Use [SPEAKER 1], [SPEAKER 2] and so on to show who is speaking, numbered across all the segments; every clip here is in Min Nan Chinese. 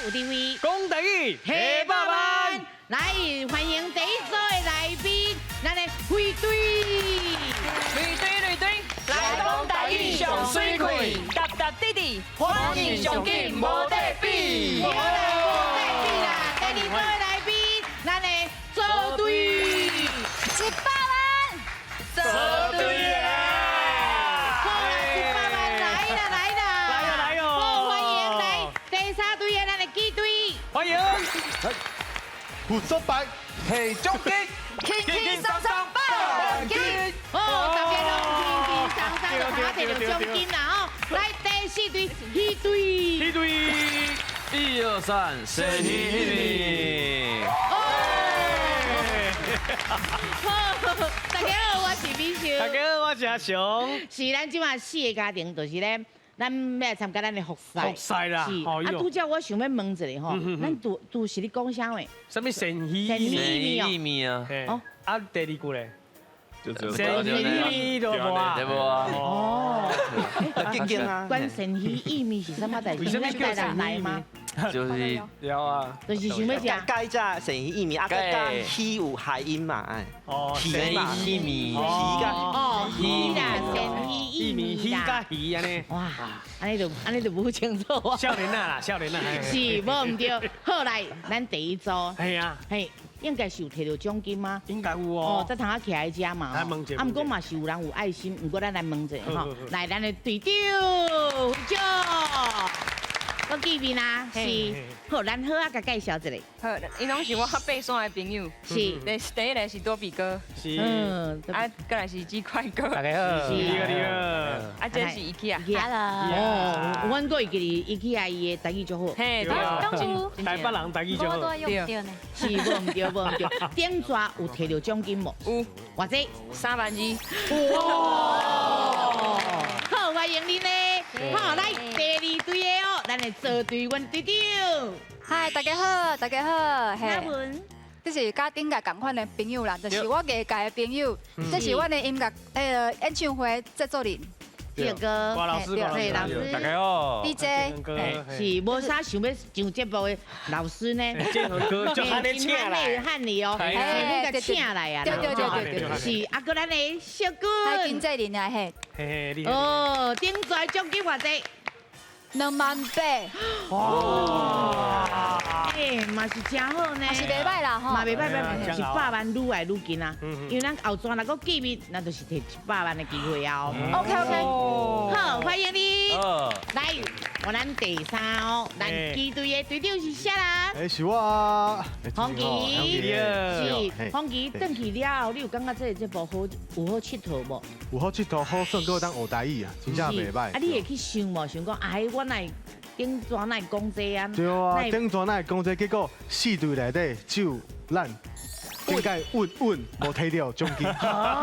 [SPEAKER 1] 有地位，
[SPEAKER 2] 講台語，
[SPEAKER 1] 彼百萬，來歡迎第一組的來賓，咱的飛隊，
[SPEAKER 3] 綠隊綠隊，
[SPEAKER 4] 來講台語上媠氣，
[SPEAKER 3] 踏踏弟弟，
[SPEAKER 4] 反應上緊無得比，
[SPEAKER 1] 無啦無得比啦，第二組的來賓，咱的組隊，100
[SPEAKER 5] 萬，
[SPEAKER 4] 組隊啊！
[SPEAKER 1] 好啦，100萬來啦來啦，
[SPEAKER 2] 來哦來哦
[SPEAKER 1] 好歡迎來第三隊的咱的機隊，
[SPEAKER 2] 歡迎，
[SPEAKER 6] 胡叔白，
[SPEAKER 4] 提獎金，
[SPEAKER 5] 輕輕鬆鬆百萬金，
[SPEAKER 1] 哦，大家攏輕輕鬆鬆就通摕著獎金啦吼，來第四隊魚隊，
[SPEAKER 2] 魚隊，
[SPEAKER 7] 一二三，神魚米。
[SPEAKER 1] 好，大家好，我是美秀。
[SPEAKER 2] 大家好，我是阿雄。
[SPEAKER 1] 是咱這馬四个家庭，就是咧，咱欲來參加咱的複賽。
[SPEAKER 2] 複賽啦，
[SPEAKER 1] 是。啊，拄才我想欲問一下吼，咱拄拄是咧講啥話？
[SPEAKER 2] 啥物神魚
[SPEAKER 1] 神魚
[SPEAKER 7] 意麵啊？
[SPEAKER 2] 哦，啊，第二句咧？
[SPEAKER 7] 神
[SPEAKER 2] 魚意麵都無啊？
[SPEAKER 7] 對無啊？
[SPEAKER 1] 哦。
[SPEAKER 4] 激激啊！
[SPEAKER 1] 關神魚意麵是啥物代志？
[SPEAKER 2] 為什麼叫
[SPEAKER 1] 台南來嗎？
[SPEAKER 7] 就是
[SPEAKER 2] 有啊，
[SPEAKER 1] 就是想欲食。
[SPEAKER 4] 蓋只神魚意麵啊，佮魚有諧音嘛，哎，
[SPEAKER 2] 哦，
[SPEAKER 7] 神魚意麵，
[SPEAKER 4] 魚佮
[SPEAKER 1] 哦，魚啦，神魚意麵
[SPEAKER 2] 魚佮魚按呢。
[SPEAKER 1] 哇，按呢就無清楚啊。
[SPEAKER 2] 少年仔啦，少年仔。
[SPEAKER 1] 是，無毋對。好來，咱第一組。
[SPEAKER 2] 係啊。
[SPEAKER 1] 嘿，應該是有摕著獎金嗎？
[SPEAKER 2] 應該有哦。
[SPEAKER 1] 哦，才通仔徛佇遮嘛。
[SPEAKER 2] 來問一下。
[SPEAKER 1] 啊，毋過嘛是有人有愛心，毋過咱來問一下吼。來，咱的隊長，長。閣見面啊，是。好，咱好啊，共介紹一下。
[SPEAKER 3] 好，𪜶攏是我爬山的朋友。
[SPEAKER 1] 是。
[SPEAKER 3] 第一个是多比哥。
[SPEAKER 2] 是。
[SPEAKER 3] 啊，閣來是雞塊哥。
[SPEAKER 2] 大家好。你好，你好。
[SPEAKER 3] 啊，這是伊起啊。
[SPEAKER 1] Hello。哦，阮閣會記得伊起啊，伊的台語足好。
[SPEAKER 3] 嘿，對。
[SPEAKER 2] 台北人台語足好。
[SPEAKER 3] 對。
[SPEAKER 1] 是，無毋對，無毋對。頂逝有摕著獎金無？
[SPEAKER 3] 有。
[SPEAKER 1] 偌濟？3
[SPEAKER 3] 萬2。
[SPEAKER 1] 哇！好，歡迎恁咧。好，來第二隊的哦，咱的組隊，阮隊長。
[SPEAKER 5] 嗨，大家好，大家好。
[SPEAKER 1] 阿文，
[SPEAKER 5] 這是佮頂屆仝款的朋友啦，就是我藝界的朋友。這是阮的音樂演唱會製作人。
[SPEAKER 1] 這個
[SPEAKER 2] 郭老師，
[SPEAKER 1] 對老師，
[SPEAKER 7] 大家好。
[SPEAKER 5] DJ
[SPEAKER 1] 是無啥想欲上節目的老師呢？
[SPEAKER 2] 建和哥就按呢請來，
[SPEAKER 1] 漢你哦，是你共請來啊？
[SPEAKER 5] 對對對對對，
[SPEAKER 1] 是啊，閣咱的小軍，
[SPEAKER 5] 還經紀人啊嘿。
[SPEAKER 2] 嘿嘿，
[SPEAKER 1] 哦，頂逝獎金偌濟？2
[SPEAKER 5] 萬8。
[SPEAKER 2] 哇！
[SPEAKER 1] 欸，嘛是真好呢，
[SPEAKER 5] 嘛是袂䆀啦吼，
[SPEAKER 1] 嘛袂䆀䆀，100萬愈來愈近啊。因為咱後逝若閣見面，那就是摕一百萬的機會啊。
[SPEAKER 5] OK OK，
[SPEAKER 1] 好，歡迎你。來，我咱第三哦，咱機隊的隊長是啥人？
[SPEAKER 6] 欸，是我。
[SPEAKER 1] 紅旗，是紅旗。轉去了後，你有感覺這個節目好有好𨑨迌無？
[SPEAKER 6] 有好𨑨迌，好耍，閣會當學台語啊，真正袂䆀。
[SPEAKER 1] 啊，你會去想無？想講啊，我哪會頂逝哪會講這啊？
[SPEAKER 6] 對啊，頂逝哪會講這，結果四隊內底只有咱頂屆穩穩無摕著獎金。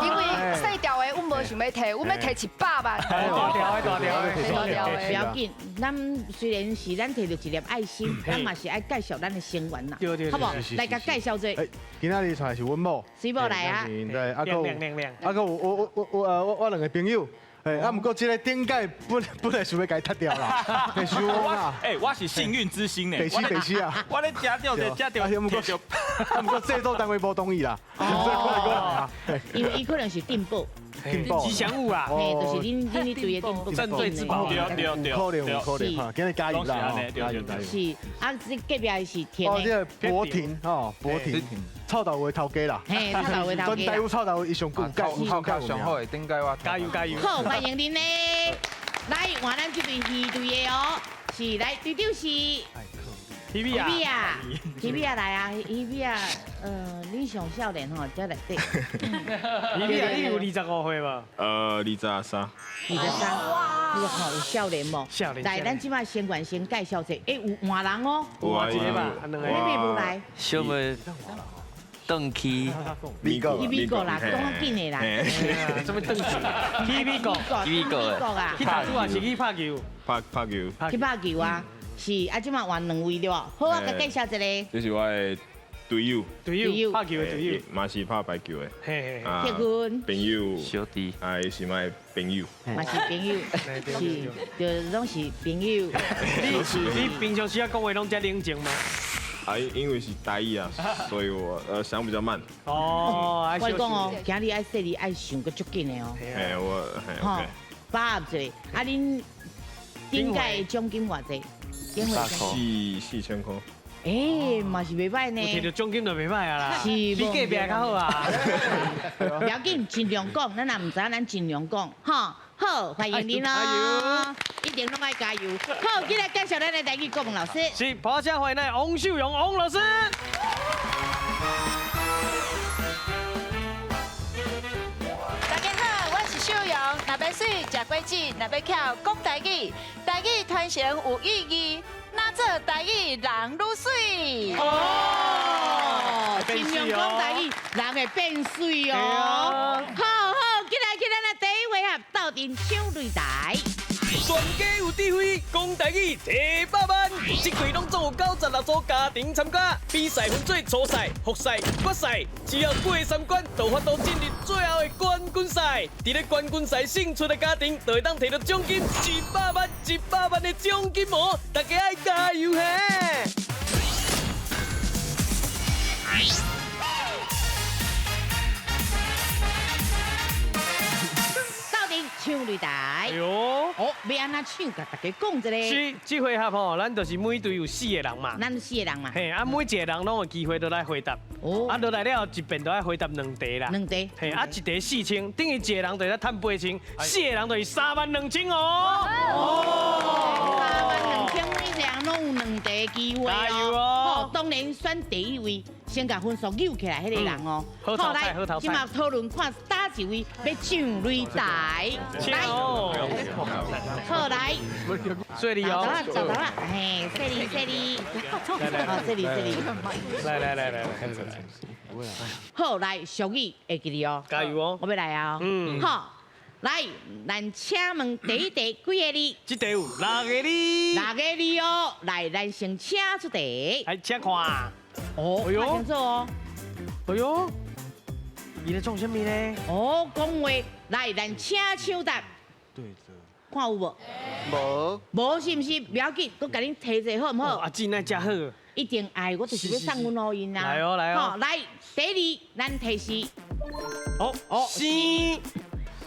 [SPEAKER 5] 因為細條的，阮無想欲摕，阮欲摕100萬。
[SPEAKER 2] 大條的，大條的，
[SPEAKER 5] 大條的。
[SPEAKER 1] 不要緊，咱雖然是咱摕著一粒愛心，咱嘛是愛介紹咱的成員啦，好無？來共介紹者。
[SPEAKER 6] 今仔日帶來是阮某，
[SPEAKER 1] 是某來啊。
[SPEAKER 6] 對，啊，閣有，啊，閣有我我我我我我兩個朋友。欸，啊，毋過這個頂屆本來想欲共伊踢掉啦，欸，想啦。
[SPEAKER 8] 欸，我是幸運之星呢。
[SPEAKER 6] 白痴白痴啊！
[SPEAKER 8] 我咧食著就食著，
[SPEAKER 6] 啊，毋過製作單位無同意啦。哦，
[SPEAKER 1] 因為伊可能是進步。
[SPEAKER 2] 吉祥物啊，
[SPEAKER 1] 嘿，就是恁隊的進步。
[SPEAKER 2] 鎮隊之寶。
[SPEAKER 8] 對對對，
[SPEAKER 6] 可能有可能哈，今日加油啦！加油加油。
[SPEAKER 1] 是，啊，這隔壁是田。
[SPEAKER 6] 哦，這個博廷吼，博廷。臭豆腐的頭家啦，
[SPEAKER 1] 嘿，臭豆腐的頭家。
[SPEAKER 6] 全台灣臭豆腐伊上有蓋，
[SPEAKER 9] 有上好的，頂屆我
[SPEAKER 2] 加油加油。
[SPEAKER 1] 好，歡迎恁咧。來，換咱這隊魚隊的哦，是來隊長是。
[SPEAKER 2] 皮皮啊，
[SPEAKER 1] 皮皮啊來啊，皮皮啊，你上少年吼，才來底。
[SPEAKER 2] 皮皮啊，你有25歲無？23。
[SPEAKER 1] 23，你看有少年無？
[SPEAKER 2] 少年。
[SPEAKER 1] 來，咱這擺先完先介紹者，欸，有換人哦。
[SPEAKER 8] 有啊，
[SPEAKER 2] 一個吧，
[SPEAKER 1] 兩個。你無來。
[SPEAKER 7] 小妹。轉去
[SPEAKER 8] 美國，
[SPEAKER 1] 去美國啦，講較緊的啦。
[SPEAKER 2] 啥物轉去？去美國，
[SPEAKER 7] 去美國
[SPEAKER 1] 啊！
[SPEAKER 2] 去讀書還是去拍球？
[SPEAKER 8] 拍球。
[SPEAKER 1] 去拍球啊！是啊，這擺換兩位對無？好啊，共介紹一下。
[SPEAKER 8] 這是我的隊友，
[SPEAKER 2] 隊友，拍球的隊友，
[SPEAKER 8] 嘛是拍排球的，
[SPEAKER 2] 嘿嘿，
[SPEAKER 1] 鐵軍，
[SPEAKER 8] 朋友，
[SPEAKER 7] 小弟，
[SPEAKER 8] 啊，伊是我的朋友，
[SPEAKER 1] 嘛是朋友，是，就攏是朋友。
[SPEAKER 2] 你平常時啊講話攏遮冷靜嗎？
[SPEAKER 8] 啊，因為是台語啊，所以我想比較慢。
[SPEAKER 2] 哦，
[SPEAKER 1] 我講哦，今日愛說你愛想閣足緊的哦。
[SPEAKER 8] 嘿，我，
[SPEAKER 1] 吼，把握一下。啊，恁頂屆獎金偌濟？4000
[SPEAKER 8] 塊。
[SPEAKER 1] 哎，嘛是袂歹呢。
[SPEAKER 2] 有摕著獎金就袂歹啊啦。
[SPEAKER 1] 是，
[SPEAKER 2] 比隔壁較好啊。
[SPEAKER 1] 不要緊，盡量講，咱也毋知影，咱盡量講，吼。好，歡迎您哦，一定攏愛加油。好，今日介紹咱的台語國文老師。
[SPEAKER 2] 是，跑車歡迎咱王秀榮王老師。
[SPEAKER 9] 大家好，我是秀榮。若欲媠，食果子；若欲巧，講台語。台語傳承有意義，哪做台語人愈媠。
[SPEAKER 1] 哦，盡量講台語，人會變媠哦。好好，進來去咱的第一回合，鬥陣搶擂台。
[SPEAKER 10] 全家有智慧，講台語提百萬。這季攏總有96組家庭參加，比賽分做初賽、複賽、決賽，只要過三關，就有法度進入最後的冠軍賽。佇咧冠軍賽勝出的家庭，就會當提著獎金100萬、100萬的獎金哦！大家愛加油嘿！
[SPEAKER 1] 搶擂台，哎
[SPEAKER 2] 喲，
[SPEAKER 1] 哦，欲按怎搶？共大家講一下。
[SPEAKER 2] 是，這回合吼，咱就是每隊有4個人嘛。
[SPEAKER 1] 咱4個人嘛。
[SPEAKER 2] 嘿，啊，每一個人攏有機會都來回答。哦。啊，落來了後，一遍都愛回答2題啦。
[SPEAKER 1] 2題。
[SPEAKER 2] 嘿，啊，1題4000，等於一個人就會趁8000，4個人就是32000哦。
[SPEAKER 1] 哦。32000，每一個人攏有2題機會哦。
[SPEAKER 2] 加油哦！
[SPEAKER 1] 當然選第一位，先共分數扭起來，彼個人哦。
[SPEAKER 2] 好，來，
[SPEAKER 1] 這馬討論看哪一位欲上擂台。來，好來，
[SPEAKER 2] 水利哦，
[SPEAKER 1] 走啦，嘿，水利水利，好，水利水利，
[SPEAKER 2] 來來來來來，
[SPEAKER 1] 好來，俗語會記得哦，
[SPEAKER 2] 加油哦，
[SPEAKER 1] 我欲來啊，嗯，好，來，咱請問第一題幾個字？
[SPEAKER 2] 這題有6個字，6個字哦，來，咱先請出題，來，請看，
[SPEAKER 1] 哦，看清楚哦，
[SPEAKER 2] 哎喲。伊咧創啥物呢？
[SPEAKER 1] 哦，講話來，咱請搶答。
[SPEAKER 6] 對的。
[SPEAKER 1] 看有無？
[SPEAKER 4] 無。
[SPEAKER 1] 無是毋是？不要緊，閣共恁提一下好毋好？
[SPEAKER 2] 阿姊，那真好。
[SPEAKER 1] 一定愛，我就是欲送阮予𪜶啊。
[SPEAKER 2] 來哦來哦。
[SPEAKER 1] 好，來，第二，咱提示。
[SPEAKER 2] 哦哦，生。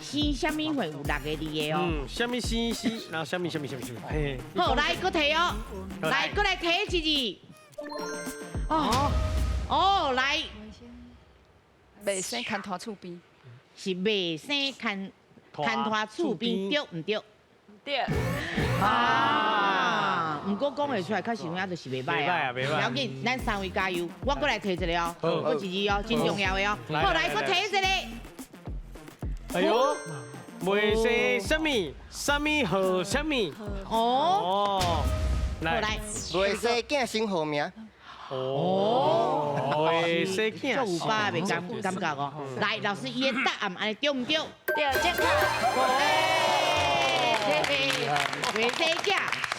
[SPEAKER 1] 生啥物會有6個字的哦？
[SPEAKER 2] 嗯，啥物生生，然後啥物啥物啥物啥物。嘿。
[SPEAKER 1] 好，來，閣提哦。來，閣來提一字。哦。哦，來。
[SPEAKER 5] 袂生牽拖厝邊，
[SPEAKER 1] 是袂生牽拖厝邊，對毋對？
[SPEAKER 9] 對。
[SPEAKER 1] 啊，毋過講會出來，確實有影就是袂歹啊。
[SPEAKER 2] 袂歹，袂歹。
[SPEAKER 1] 不要緊，咱三位加油，我閣來提一個哦，閣一字哦，真重要的哦。好，來，閣提一個。
[SPEAKER 2] 哎喲，袂生啥物，啥物號啥物。
[SPEAKER 1] 哦。
[SPEAKER 2] 來。
[SPEAKER 4] 袂生囝先號名。
[SPEAKER 2] 哦，袂生囝，
[SPEAKER 1] 足有把握袂感覺哦。來，老師伊的答案按呢對毋對？
[SPEAKER 9] 對，正確。
[SPEAKER 1] 袂生囝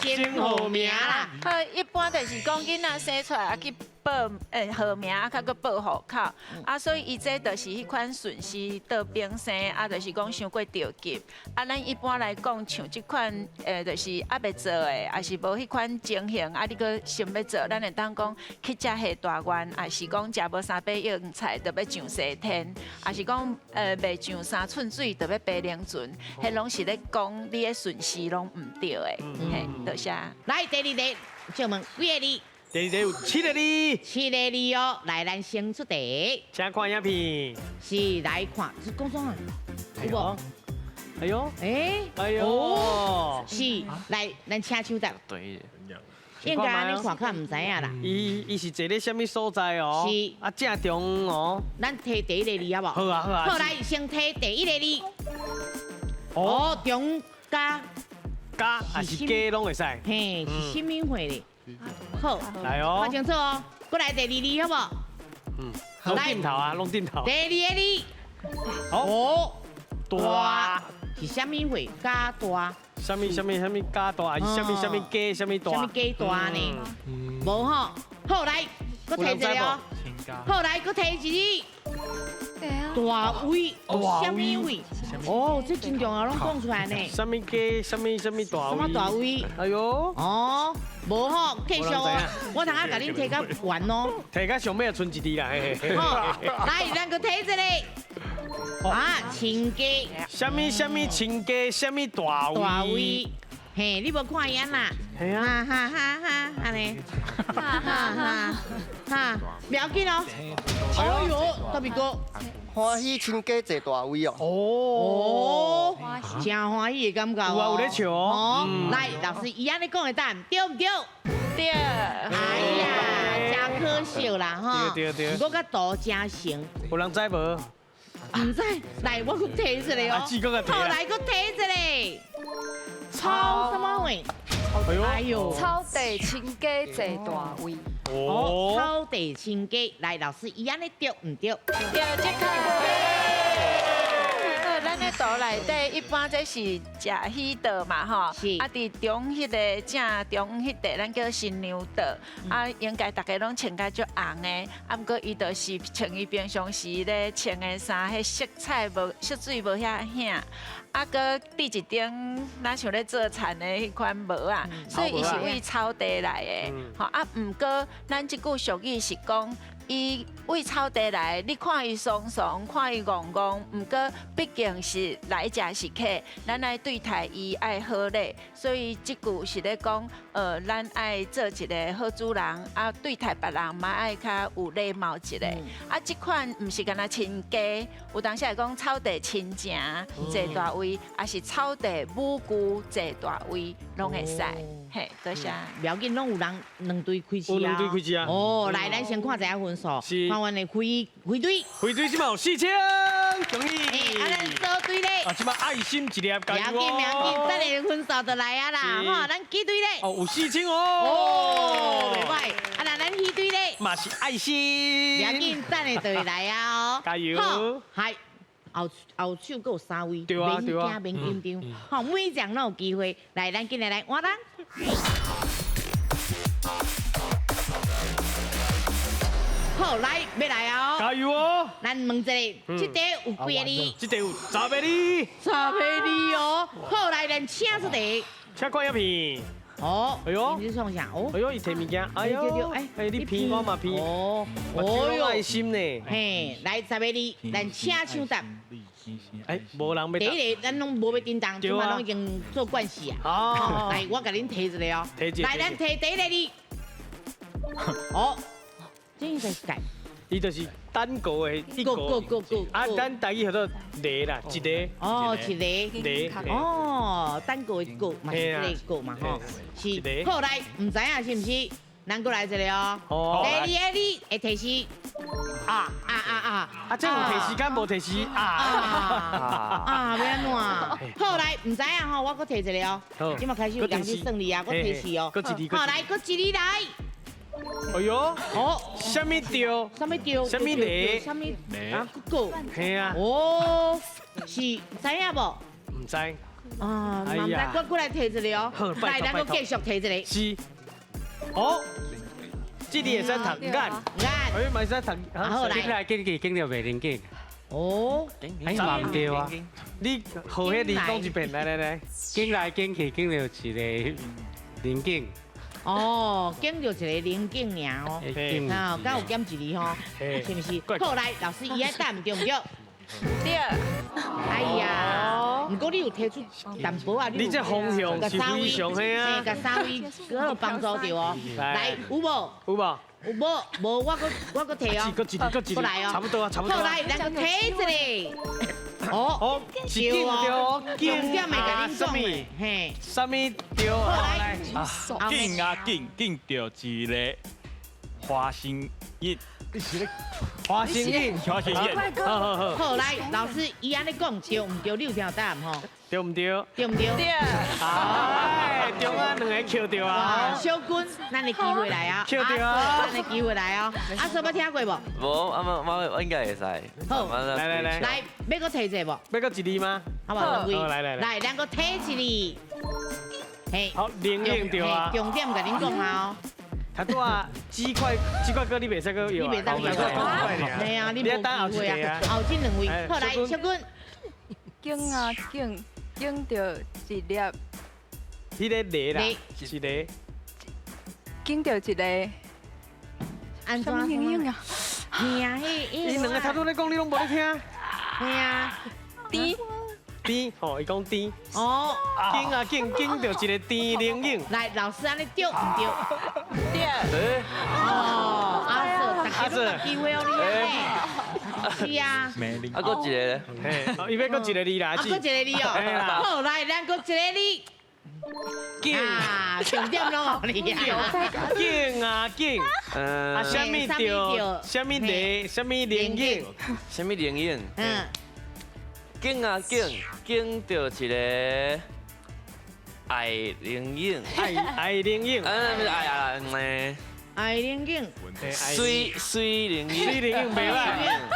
[SPEAKER 1] 先號名啦。
[SPEAKER 9] 好，一般就是講囡仔生出來啊去報號名，啊較閣報戶口，啊所以伊這就是彼款順序倒邊生，啊就是講傷過著急。啊，咱一般來講，像這款就是猶未做的，抑是無彼款情形，啊你閣想欲做，咱會當講去食下大願，抑是講食無三百用菜，就欲上西天，抑是講袂上3寸水，就欲爬龍船，彼攏是咧講你的順序攏毋對的，嘿，多謝。
[SPEAKER 1] 來，第二題，請問幾個字？
[SPEAKER 2] 第二題有7個字。
[SPEAKER 1] 7個字哦，來，咱先出題。
[SPEAKER 2] 請看影片。
[SPEAKER 1] 是來看，是講啥啊？有無？
[SPEAKER 2] 哎呦，
[SPEAKER 1] 哎，
[SPEAKER 2] 哎呦，
[SPEAKER 1] 是，來，咱請搶答。
[SPEAKER 7] 對。
[SPEAKER 1] 應該按呢看較毋知影啦。
[SPEAKER 2] 伊是坐咧啥物所在哦？
[SPEAKER 1] 是。
[SPEAKER 2] 啊，正中哦。
[SPEAKER 1] 咱提第一个字好無？
[SPEAKER 2] 好啊好啊。
[SPEAKER 1] 好，來，先提第一個字。哦，中加。
[SPEAKER 2] 加還是加攏會使。
[SPEAKER 1] 嘿，是啥物貨咧？好，
[SPEAKER 2] 來哦，
[SPEAKER 1] 看清楚哦，過來第二字好無？
[SPEAKER 2] 嗯，攏點頭啊，攏點頭。
[SPEAKER 1] 第二個字，
[SPEAKER 2] 哦，大
[SPEAKER 1] 是啥物貨？加大。
[SPEAKER 2] 啥物啥物啥物加大，還是啥物啥物加啥物大？
[SPEAKER 1] 啥物加大呢？無吼，好來，閣提一個哦。好，來，閣提一字。大位，啥物位？哦，這真重要，攏講出來呢。
[SPEAKER 2] 啥物家？啥物啥物大位？
[SPEAKER 1] 啥物大位？
[SPEAKER 2] 哎喲，
[SPEAKER 1] 哦，無吼，繼續哦。我通仔共恁提較懸哦。
[SPEAKER 2] 提到上尾就賰一字啦。
[SPEAKER 1] 好，來，咱閣提一个。啊，親家。
[SPEAKER 2] 啥物啥物親家？啥物大位？
[SPEAKER 1] 大位。嘿，你無看伊按那？
[SPEAKER 2] 嘿啊！
[SPEAKER 1] 哈哈哈哈，按呢？哈哈哈，哈，不要緊哦。哎喲，大比哥，
[SPEAKER 4] 歡喜親家坐大位哦。
[SPEAKER 1] 哦，真歡喜的感覺哦。
[SPEAKER 2] 有啊，有咧笑
[SPEAKER 1] 哦。來，老師，伊按呢講的答案對毋對？
[SPEAKER 9] 對。
[SPEAKER 1] 哎呀，真可惜啦，吼。
[SPEAKER 2] 對對對。
[SPEAKER 1] 毋過佮圖真成。
[SPEAKER 2] 有人知無？
[SPEAKER 1] 毋知，來，我閣提一个哦。好，來，閣提一个。草啥物位？哎呦，
[SPEAKER 5] 草地親家坐大位。
[SPEAKER 1] 哦，草地親家，來，老師，伊按呢對毋對？
[SPEAKER 9] 對，這個。咱的圖內底一般這是食喜桌嘛，吼。
[SPEAKER 1] 是。
[SPEAKER 9] 啊，佇中彼个正中彼塊，咱叫新娘桌。啊，應該逐家攏穿甲足紅的，啊，毋過伊就是穿伊平常時咧穿的衫，彼色彩無色水無遐顯。啊，閣佇一頂，若像咧做田的彼款帽仔，所以伊是為草地來的。吼啊，毋過咱這句俗語是講，伊為草地來，你看伊爽爽，看伊戇戇，毋過畢竟是來者是客，咱愛對待伊愛好禮，所以這句是咧講，咱愛做一个好主人，啊，對待別人嘛愛較有禮貌一下。啊，這款毋是干焦親家，有當時會講草地親情坐大位，抑是草地母舅坐大位，攏會使。嘿，多謝。
[SPEAKER 1] 不要緊，攏有人兩隊開始啊。
[SPEAKER 2] 有兩隊開始啊。
[SPEAKER 1] 哦，來，咱先看一下分數。看阮的飛飛隊。
[SPEAKER 2] 飛隊這馬有4000，恭喜。
[SPEAKER 1] 啊，咱小隊咧。
[SPEAKER 2] 啊，這馬愛心一粒，加油
[SPEAKER 1] 不要緊，不要緊，等下分數就來啊啦。吼，咱幾隊咧？
[SPEAKER 2] 哦，有4000哦。
[SPEAKER 1] 哦，袂歹。啊，那咱彼隊咧？
[SPEAKER 2] 嘛是愛心。
[SPEAKER 1] 不要緊，等下就會來啊哦。
[SPEAKER 2] 加油。
[SPEAKER 1] 係。後後手閣有3位，
[SPEAKER 2] 對啊對啊，
[SPEAKER 1] 免驚免緊張，吼，每一場攏有機會。來，咱緊來來換人。好，來，欲來啊！
[SPEAKER 2] 加油哦！
[SPEAKER 1] 咱問一下，這題有幾个字？
[SPEAKER 2] 這題有10个字。
[SPEAKER 1] 10个字哦。好，來，咱請出題。
[SPEAKER 2] 請看影片。
[SPEAKER 1] 哦，
[SPEAKER 2] 哎呦，
[SPEAKER 1] 你是創啥？哦，
[SPEAKER 2] 哎呦，伊提物件，哎呦，哎，你騙我嘛騙。
[SPEAKER 1] 哦，
[SPEAKER 2] 哦呦，愛心呢。
[SPEAKER 1] 嘿，來10个字，咱請搶答。
[SPEAKER 2] 哎，無人欲。
[SPEAKER 1] 第一个，咱攏無欲叮當，這馬攏已經做慣勢啊。
[SPEAKER 2] 哦，
[SPEAKER 1] 來，我共恁提一个哦。
[SPEAKER 2] 提一个。
[SPEAKER 1] 來，咱提第一个字。哦，這應該是改。
[SPEAKER 2] 伊就是單個的一個。
[SPEAKER 1] 個個個。
[SPEAKER 2] 啊，咱台語叫做個啦，一个。
[SPEAKER 1] 哦，一个。
[SPEAKER 2] 个。
[SPEAKER 1] 哦，單個的個嘛是這个個嘛吼。是。好，來，毋知影是毋是？咱閣來一个哦。
[SPEAKER 2] 哦。
[SPEAKER 1] 第二个字會提示。啊啊啊啊！
[SPEAKER 2] 啊，這有提示敢無提示啊？
[SPEAKER 1] 啊，欲按怎？好，來，毋知影吼，我閣提一个哦。
[SPEAKER 2] 好。
[SPEAKER 1] 這馬開始有人去算你啊，我提示哦。
[SPEAKER 2] 閣一字。
[SPEAKER 1] 好，來，閣一字來。
[SPEAKER 2] 哎呦，
[SPEAKER 1] 哦，
[SPEAKER 2] 啥物著？
[SPEAKER 1] 啥物著？
[SPEAKER 2] 啥物雷？
[SPEAKER 1] 啥物啊？个。
[SPEAKER 2] 嘿啊。
[SPEAKER 1] 哦，是知影無？
[SPEAKER 2] 毋知。
[SPEAKER 1] 啊，毋知，我過來提一个哦。來，咱閣繼續提一个。
[SPEAKER 2] 是。哦。這裡會使讀眼，
[SPEAKER 1] 眼，
[SPEAKER 2] 哎，嘛會使讀。
[SPEAKER 1] 好來。
[SPEAKER 11] 進來進去見著袂靈境。
[SPEAKER 1] 哦。
[SPEAKER 11] 哎嘛毋對啊。
[SPEAKER 2] 你號彼字講一遍，來來來。
[SPEAKER 11] 進來進去見著一个靈境。
[SPEAKER 1] 哦，見著一个靈境爾哦。啊，敢有減一字吼？是毋是？好，來，老師，伊愛答對毋對？
[SPEAKER 9] 對。
[SPEAKER 1] 哎呀，毋過你有提出淡薄仔，
[SPEAKER 2] 你這方向是非常嘿啊，
[SPEAKER 1] 共三位閣有幫助著哦。來，有無？
[SPEAKER 2] 有無？
[SPEAKER 1] 有無？無，我閣提哦。
[SPEAKER 2] 閣一個，閣一個，
[SPEAKER 1] 來哦。
[SPEAKER 2] 差不多啊，差不多。
[SPEAKER 1] 好，來，咱閣提一个。哦
[SPEAKER 2] 哦，是對哦，
[SPEAKER 1] 重點會共恁講的，嘿，
[SPEAKER 2] 啥物對？
[SPEAKER 1] 好，來，
[SPEAKER 12] 見啊見，見著一个花生葉。
[SPEAKER 2] 花生葉，
[SPEAKER 12] 花生葉。
[SPEAKER 2] 好好好。
[SPEAKER 1] 好，來，老師，伊按呢講對毋對？你有聽有答案吼？
[SPEAKER 2] 對毋對？
[SPEAKER 1] 對毋對？
[SPEAKER 9] 對。
[SPEAKER 2] 哎，中間兩个抾著啊！
[SPEAKER 1] 小軍，咱的機會來啊！
[SPEAKER 2] 抾著啊！
[SPEAKER 1] 咱的機會來哦！阿嫂捌聽過無？
[SPEAKER 7] 無，啊我應該會使。
[SPEAKER 1] 好，
[SPEAKER 7] 來
[SPEAKER 2] 來來，
[SPEAKER 1] 來，欲閣提一个無？
[SPEAKER 2] 欲閣一字嗎？
[SPEAKER 1] 好無？兩位。
[SPEAKER 2] 來來來，
[SPEAKER 1] 來，咱閣提一字。嘿。
[SPEAKER 2] 好，靈應對啊。
[SPEAKER 1] 重點共恁講啊哦。
[SPEAKER 2] 头拄啊，鸡块鸡块哥你袂使阁
[SPEAKER 1] 你袂当摇啊？对啊，你无机会啊。后这两位，好来，小军。
[SPEAKER 5] 拣啊拣，拣著一粒。
[SPEAKER 2] 彼个螺啦，是螺。
[SPEAKER 5] 拣著一个。
[SPEAKER 1] 按怎？
[SPEAKER 5] 啥物灵影啊？
[SPEAKER 1] 嘿啊，彼
[SPEAKER 2] 伊两个头拄咧讲，你拢无咧听。
[SPEAKER 1] 嘿啊，
[SPEAKER 2] 甜甜吼，伊讲甜。
[SPEAKER 1] 哦，
[SPEAKER 2] 拣啊拣，拣著一个甜灵影。
[SPEAKER 1] 来，老师按呢对毋对？
[SPEAKER 3] 对。
[SPEAKER 1] 哦，阿瑟，大家拢有机会哦，你按呢。是啊。
[SPEAKER 7] 啊，阁一个咧。
[SPEAKER 2] 嘿，伊欲阁一个字啦。
[SPEAKER 1] 啊，阁一个字哦。好，来，咱阁一个字。
[SPEAKER 2] 拣
[SPEAKER 1] 啊，重点拢予你啊。
[SPEAKER 2] 拣啊拣，啊，啥物著？啥物螺？啥物灵影？
[SPEAKER 7] 啥物灵影？
[SPEAKER 1] 嗯。
[SPEAKER 7] 拣啊拣，拣著一个爱灵影。
[SPEAKER 2] 爱爱灵影。
[SPEAKER 7] 嗯，爱啊，嗯。
[SPEAKER 1] 爱灵影。
[SPEAKER 7] 水水灵影。
[SPEAKER 2] 水灵影袂歹。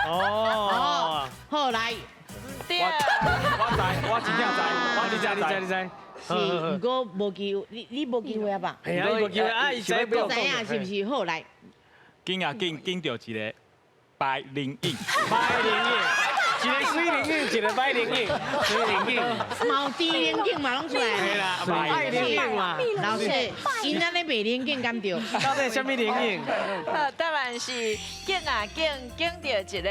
[SPEAKER 2] 哦。
[SPEAKER 1] 好来。
[SPEAKER 3] 对。
[SPEAKER 12] 我知，我真正知，我
[SPEAKER 2] 你知，你知，你知。
[SPEAKER 1] 是，毋过无机会，你无机会啊吧？
[SPEAKER 2] 系啊，伊无机会啊，伊知
[SPEAKER 1] 不知影是毋是？好来，
[SPEAKER 12] 拣啊拣，拣著一个白灵影，
[SPEAKER 2] 白灵影，一个水灵影，一个白灵影，水灵影，
[SPEAKER 1] 毛甜灵影嘛拢出来。
[SPEAKER 2] 对啦，白灵影嘛。
[SPEAKER 1] 老师，𪜶按呢卖灵影敢对？
[SPEAKER 2] 到底啥物灵影？
[SPEAKER 9] 好，答案是拣啊拣，拣著一个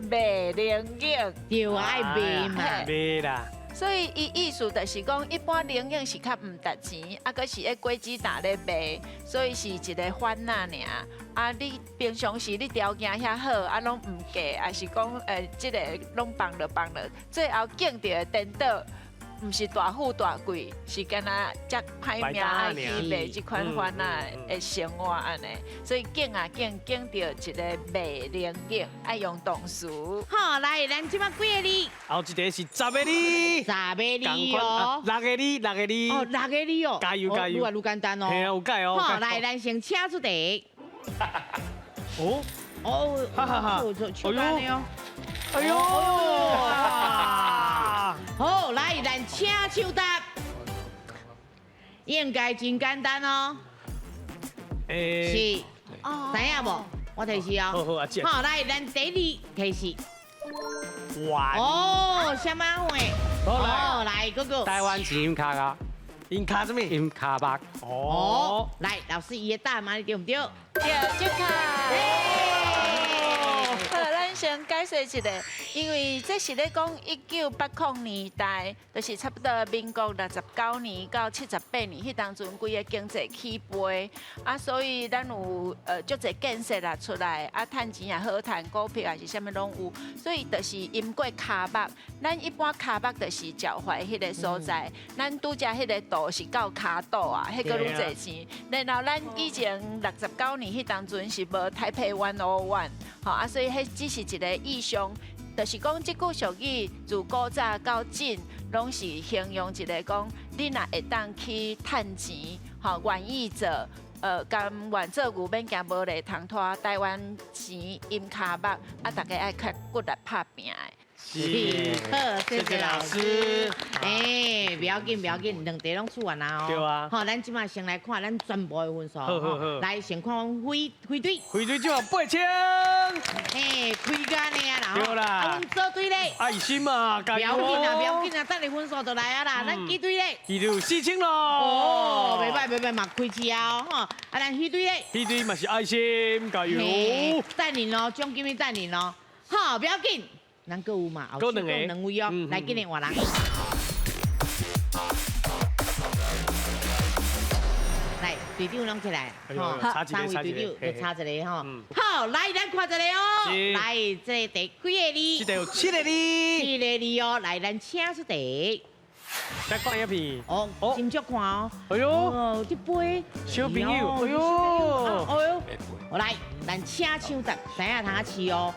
[SPEAKER 9] 卖灵影。
[SPEAKER 1] 对啊，爱卖嘛。
[SPEAKER 2] 卖啦。
[SPEAKER 9] 所以伊意思就是讲，一般灵影是较毋值钱，啊，阁是咧果子摊咧卖，所以是一个番仔尔。啊，你平常时你条件遐好，啊，拢毋计，也是讲，这个拢放落放落，最后拣著的颠倒。毋是大富大贵，是敢若遮歹命爱去卖这款番仔的生活按呢，所以拣啊拣，拣著一个卖灵影，爱用动词。
[SPEAKER 1] 好，来，咱这摆几个字？
[SPEAKER 2] 后一题是10个字。
[SPEAKER 1] 10个字哦。
[SPEAKER 2] 6个字，6个字。
[SPEAKER 1] 哦，6个字哦。
[SPEAKER 2] 加油加油！
[SPEAKER 1] 愈来愈简单哦。
[SPEAKER 2] 嘿啊，有解哦。
[SPEAKER 1] 好，来，咱先请出题。
[SPEAKER 2] 哦。
[SPEAKER 1] 哦，
[SPEAKER 2] 哈哈哈！
[SPEAKER 1] 哎呦，
[SPEAKER 2] 哎呦！
[SPEAKER 1] 好，来，咱请抢答，应该真简单哦。是，知影无？我提示哦。
[SPEAKER 2] 好好啊，
[SPEAKER 1] 好，来，咱第二提示。
[SPEAKER 2] 哇！
[SPEAKER 1] 哦，啥物货？
[SPEAKER 11] 好
[SPEAKER 1] 来，哥哥。
[SPEAKER 11] 台湾钱𪜶跤啊？𪜶
[SPEAKER 2] 跤啥物？𪜶
[SPEAKER 11] 跤目。
[SPEAKER 1] 哦。来，老师伊的答案对毋对？
[SPEAKER 9] 对，正确。好，咱先解释一下，因为这是咧讲1980年代，就是差不多民国69年到78年，彼当阵规个经济起飞，啊，所以咱有足济建设啦出来，啊，趁钱也好趁，股票也是啥物拢有，所以就是𪜶过跤目。咱一般跤目就是脚踝彼个所在，咱拄才彼个图是到跤肚啊，彼个愈济钱。然后咱以前69年彼当阵是无台北101，吼啊，所以彼只是一个意象，就是讲这句俗语自古早到今，拢是形容一个讲，你若会当去趁钱，吼，愿意做，甘愿做牛免惊无犁通拖，台湾钱𪜶跤目，啊，大家爱较骨力拍拚的。
[SPEAKER 1] 是，好，谢谢老师。哎，不要紧，不要紧，两题拢出完啦哦。
[SPEAKER 2] 对啊。
[SPEAKER 1] 好，咱这摆先来看咱全部的分数。
[SPEAKER 2] 好好好。
[SPEAKER 1] 来，先看阮飞飞队。
[SPEAKER 2] 飞队就8000。
[SPEAKER 1] 哎，开干的啊啦。
[SPEAKER 2] 对啦。
[SPEAKER 1] 啊，阮组队咧。
[SPEAKER 2] 爱心嘛，加油。
[SPEAKER 1] 不要紧啊，不要紧啊，等下分数就来啊啦。咱机队咧。
[SPEAKER 2] 机队4000咯。
[SPEAKER 1] 哦，袂歹袂歹嘛，开始啊吼。啊，咱鱼队咧。
[SPEAKER 2] 鱼队嘛是爱心，加油。
[SPEAKER 1] 等阵哦，奖金等阵哦。好，不要紧。咱阁有嘛？
[SPEAKER 2] 阁两个，
[SPEAKER 1] 两位哦，来，今日换人。来，队长拢起来，
[SPEAKER 2] 吼，
[SPEAKER 1] 三位队长就差一个吼。好，来，咱看一个哦。来，这个第几个字？
[SPEAKER 2] 这个有7个字。
[SPEAKER 1] 7个字哦，来，咱请出题。
[SPEAKER 2] 再看一遍。
[SPEAKER 1] 哦，真足看哦。
[SPEAKER 2] 哎呦，
[SPEAKER 1] 这杯
[SPEAKER 2] 小朋友，哎呦，
[SPEAKER 1] 哎呦，来，咱请抢答，知影通试哦。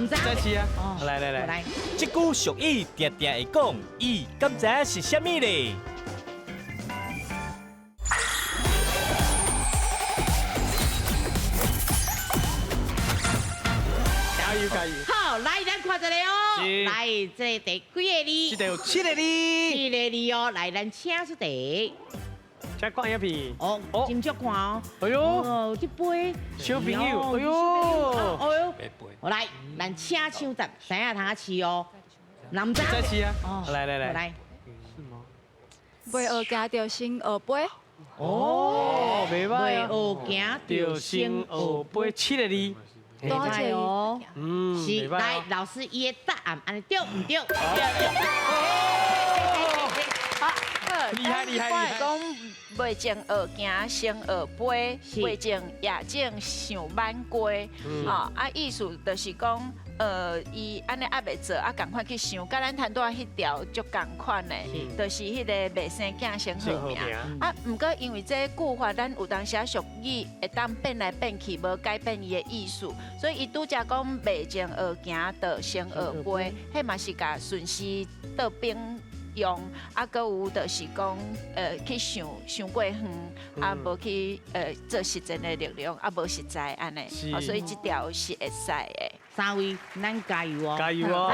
[SPEAKER 2] 再试啊！来来来
[SPEAKER 1] 来，
[SPEAKER 13] 这句俗语定定会讲，伊敢知影是啥物咧？
[SPEAKER 2] 加油加油！
[SPEAKER 1] 好，来，咱看一个哦。来，这个第几个字？
[SPEAKER 2] 这个有7个字。
[SPEAKER 1] 7个字哦，来，咱请出题。
[SPEAKER 2] 請看影片。
[SPEAKER 1] 哦，真足看哦。
[SPEAKER 2] 哎呦，
[SPEAKER 1] 哦，這杯
[SPEAKER 2] 小朋友，哎呦，
[SPEAKER 1] 哎呦，好來，咱請搶答，知影通試哦。男仔。
[SPEAKER 2] 再試啊！來來來。
[SPEAKER 1] 來。
[SPEAKER 5] 袂學行就先學飛。
[SPEAKER 2] 哦，袂歹
[SPEAKER 1] 袂學行就先學
[SPEAKER 2] 飛，七个字。
[SPEAKER 5] 多謝
[SPEAKER 1] 哦。
[SPEAKER 2] 嗯，
[SPEAKER 1] 是，來，老師伊的答案按呢對毋對？
[SPEAKER 2] 厲害厲害！
[SPEAKER 9] 我會講袂前學行先學飛，袂前夜種想挽瓜，吼啊意思就是講，伊按呢猶袂做，啊仝款去想，佮咱頭拄仔彼條足仝款的，就是彼个袂生囝先號名。啊，毋過因為這句話，咱有當時啊俗語會當變來變去，無改變伊的意思，所以伊拄才講袂前學行，就先學飛，彼嘛是共順勢倒反用，啊，閣有就是講，去想想過遠，啊，無去做實戰的力量，啊，無實在按呢，所以這條是會使的。
[SPEAKER 1] 三位，咱加油哦！
[SPEAKER 2] 加油哦！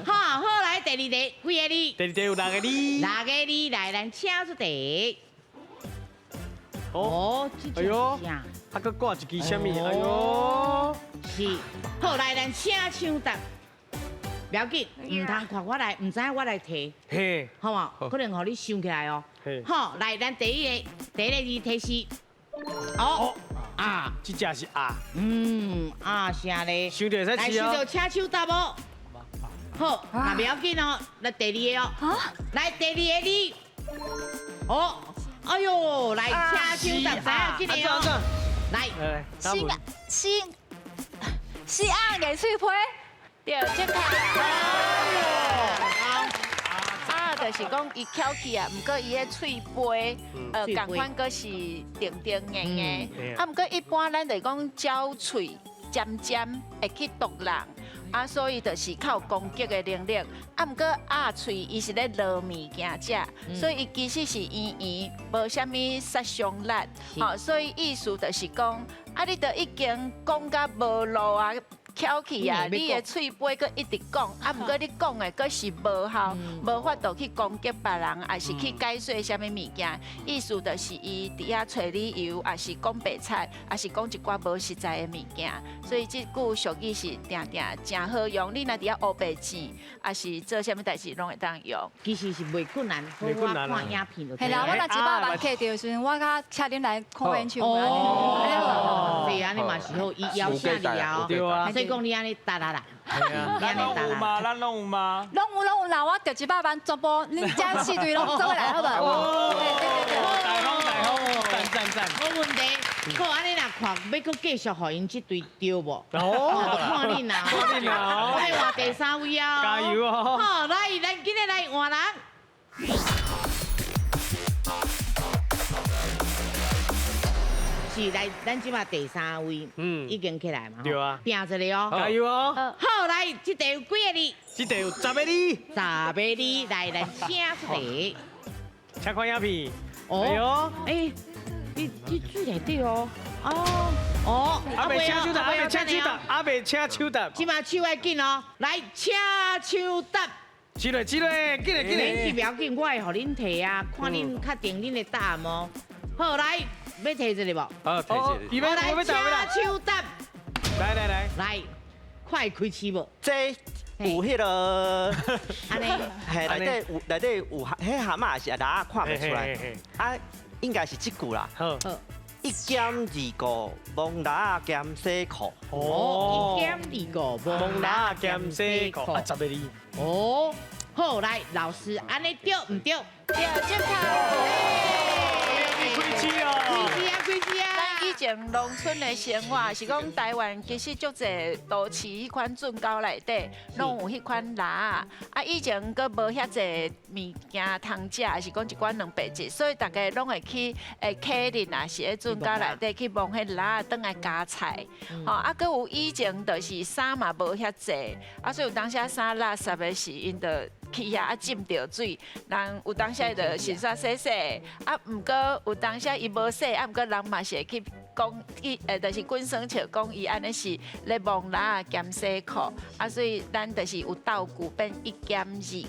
[SPEAKER 1] 好，好來第二題，幾个字？
[SPEAKER 2] 第二題有六个字。
[SPEAKER 1] 六个字來，咱請出題。哦，
[SPEAKER 2] 哎呦，啊，閣掛一支啥物？哎呦，
[SPEAKER 1] 是，好來，咱請搶答。不要緊，毋通看我來，毋知影我來提，好無？可能予你想起來哦。好，來，咱第一个字提示。哦，啊，
[SPEAKER 2] 這隻是啊。
[SPEAKER 1] 嗯，啊啥咧？
[SPEAKER 2] 想著會使
[SPEAKER 1] 來，想著請手答無？好，那不要緊哦。來第二个哦。來第二个字。哦，哎喲，來請手答，知影這個哦。來，
[SPEAKER 5] 新新新鸭硬喙皮。
[SPEAKER 9] 對，正確。啊，就是講伊翹起啊，毋過伊的喙皮，仝款閣是定定硬硬。啊，毋過一般咱就是講鳥喙尖尖，會去毒人，啊，所以就是較有攻擊的能力。啊，毋過鴨喙伊是咧撈物件食，所以伊其實是圓圓，無啥物殺傷力。吼，所以意思就是講，啊，你都已經講甲無路啊。翹起啊！你的喙皮閣一直講，啊，毋過你講的閣是無效，無法度去攻擊別人，抑是去解說啥物物件。意思就是伊佇遐揣理由，抑是講白菜，抑是講一寡無實在的物件。所以這句俗語是定定誠好用。你若佇遐烏白錢，抑是做啥物代誌攏會當用。
[SPEAKER 1] 其實是袂困難，袂困難。看影片就。
[SPEAKER 5] 係啦，我若100萬揢著的時陣，我較請恁來看演唱會。
[SPEAKER 1] 哦，對啊，你嘛是好，伊邀請你啊。
[SPEAKER 2] 對啊。
[SPEAKER 1] 所以講你按呢答啦啦，
[SPEAKER 12] 咱攏有嗎？咱攏有嗎？
[SPEAKER 5] 攏有攏有啦，我著100萬全部，恁這四隊攏做伙來好無？
[SPEAKER 2] 大風大風，讚讚讚！
[SPEAKER 1] 無問題。好，按呢若看，欲閣繼續予𪜶這隊對無？哦，看恁啦，看恁啦，我欲換第三位啊！
[SPEAKER 2] 加油哦！
[SPEAKER 1] 好，來，咱今日來換人。是來，咱這馬第三位，已經起來嘛，
[SPEAKER 2] 對啊，
[SPEAKER 1] 拼一个哦，
[SPEAKER 2] 加油哦！
[SPEAKER 1] 好，來，這題有幾个字？
[SPEAKER 2] 這題有10個字。
[SPEAKER 1] 10个字，來，咱請出題。
[SPEAKER 2] 請看影片。
[SPEAKER 1] 哦，哎，你這水內底哦，哦，哦，
[SPEAKER 2] 猶未請手答，猶未請手答，猶未請手答。
[SPEAKER 1] 這馬手愛緊哦，來，請手答。
[SPEAKER 2] 這個這個，緊來緊來。
[SPEAKER 1] 免緊，不要緊，我會予恁提啊，看恁確定恁的答案哦。好，來。欲提一个無？
[SPEAKER 7] 好，提一
[SPEAKER 1] 個。來，請手答。
[SPEAKER 2] 來來來，
[SPEAKER 1] 來，快開始無？
[SPEAKER 4] 這有彼个，
[SPEAKER 1] 按呢，
[SPEAKER 4] 嘿，內底有內底有，彼蛤蟆是蜊仔，看袂出來。啊，應該是這句啦。
[SPEAKER 2] 好。
[SPEAKER 4] 一兼二顧，摸蜊仔兼洗褲。
[SPEAKER 1] 哦，一兼二顧，摸蜊仔兼洗褲。
[SPEAKER 2] 啊，10个字。
[SPEAKER 1] 哦，好，來，老師，按呢對毋對？
[SPEAKER 9] 對，正確。
[SPEAKER 2] 開始哦！
[SPEAKER 1] 開始啊，開始啊！
[SPEAKER 9] 咱以前農村的生活是講台灣其實足濟都市彼款圳溝內底，攏有彼款蜊仔。啊，以前閣無遐濟物件通食，是講一寡蛋白質，所以大家攏會去溪裡啊，是咧圳溝內底去摸彼蜊仔，轉來加菜。吼，啊，閣有以前就是衫嘛無遐濟，啊，所以有當時衫垃圾的時，𪜶就去遐啊浸著水，人有当时就洗煞洗洗，啊，毋过有当时伊无洗，啊，毋过人嘛是会去讲去，就是滚耍笑讲伊按呢是咧摸蜊仔兼洗裤，啊，所以咱就是有道具变一兼二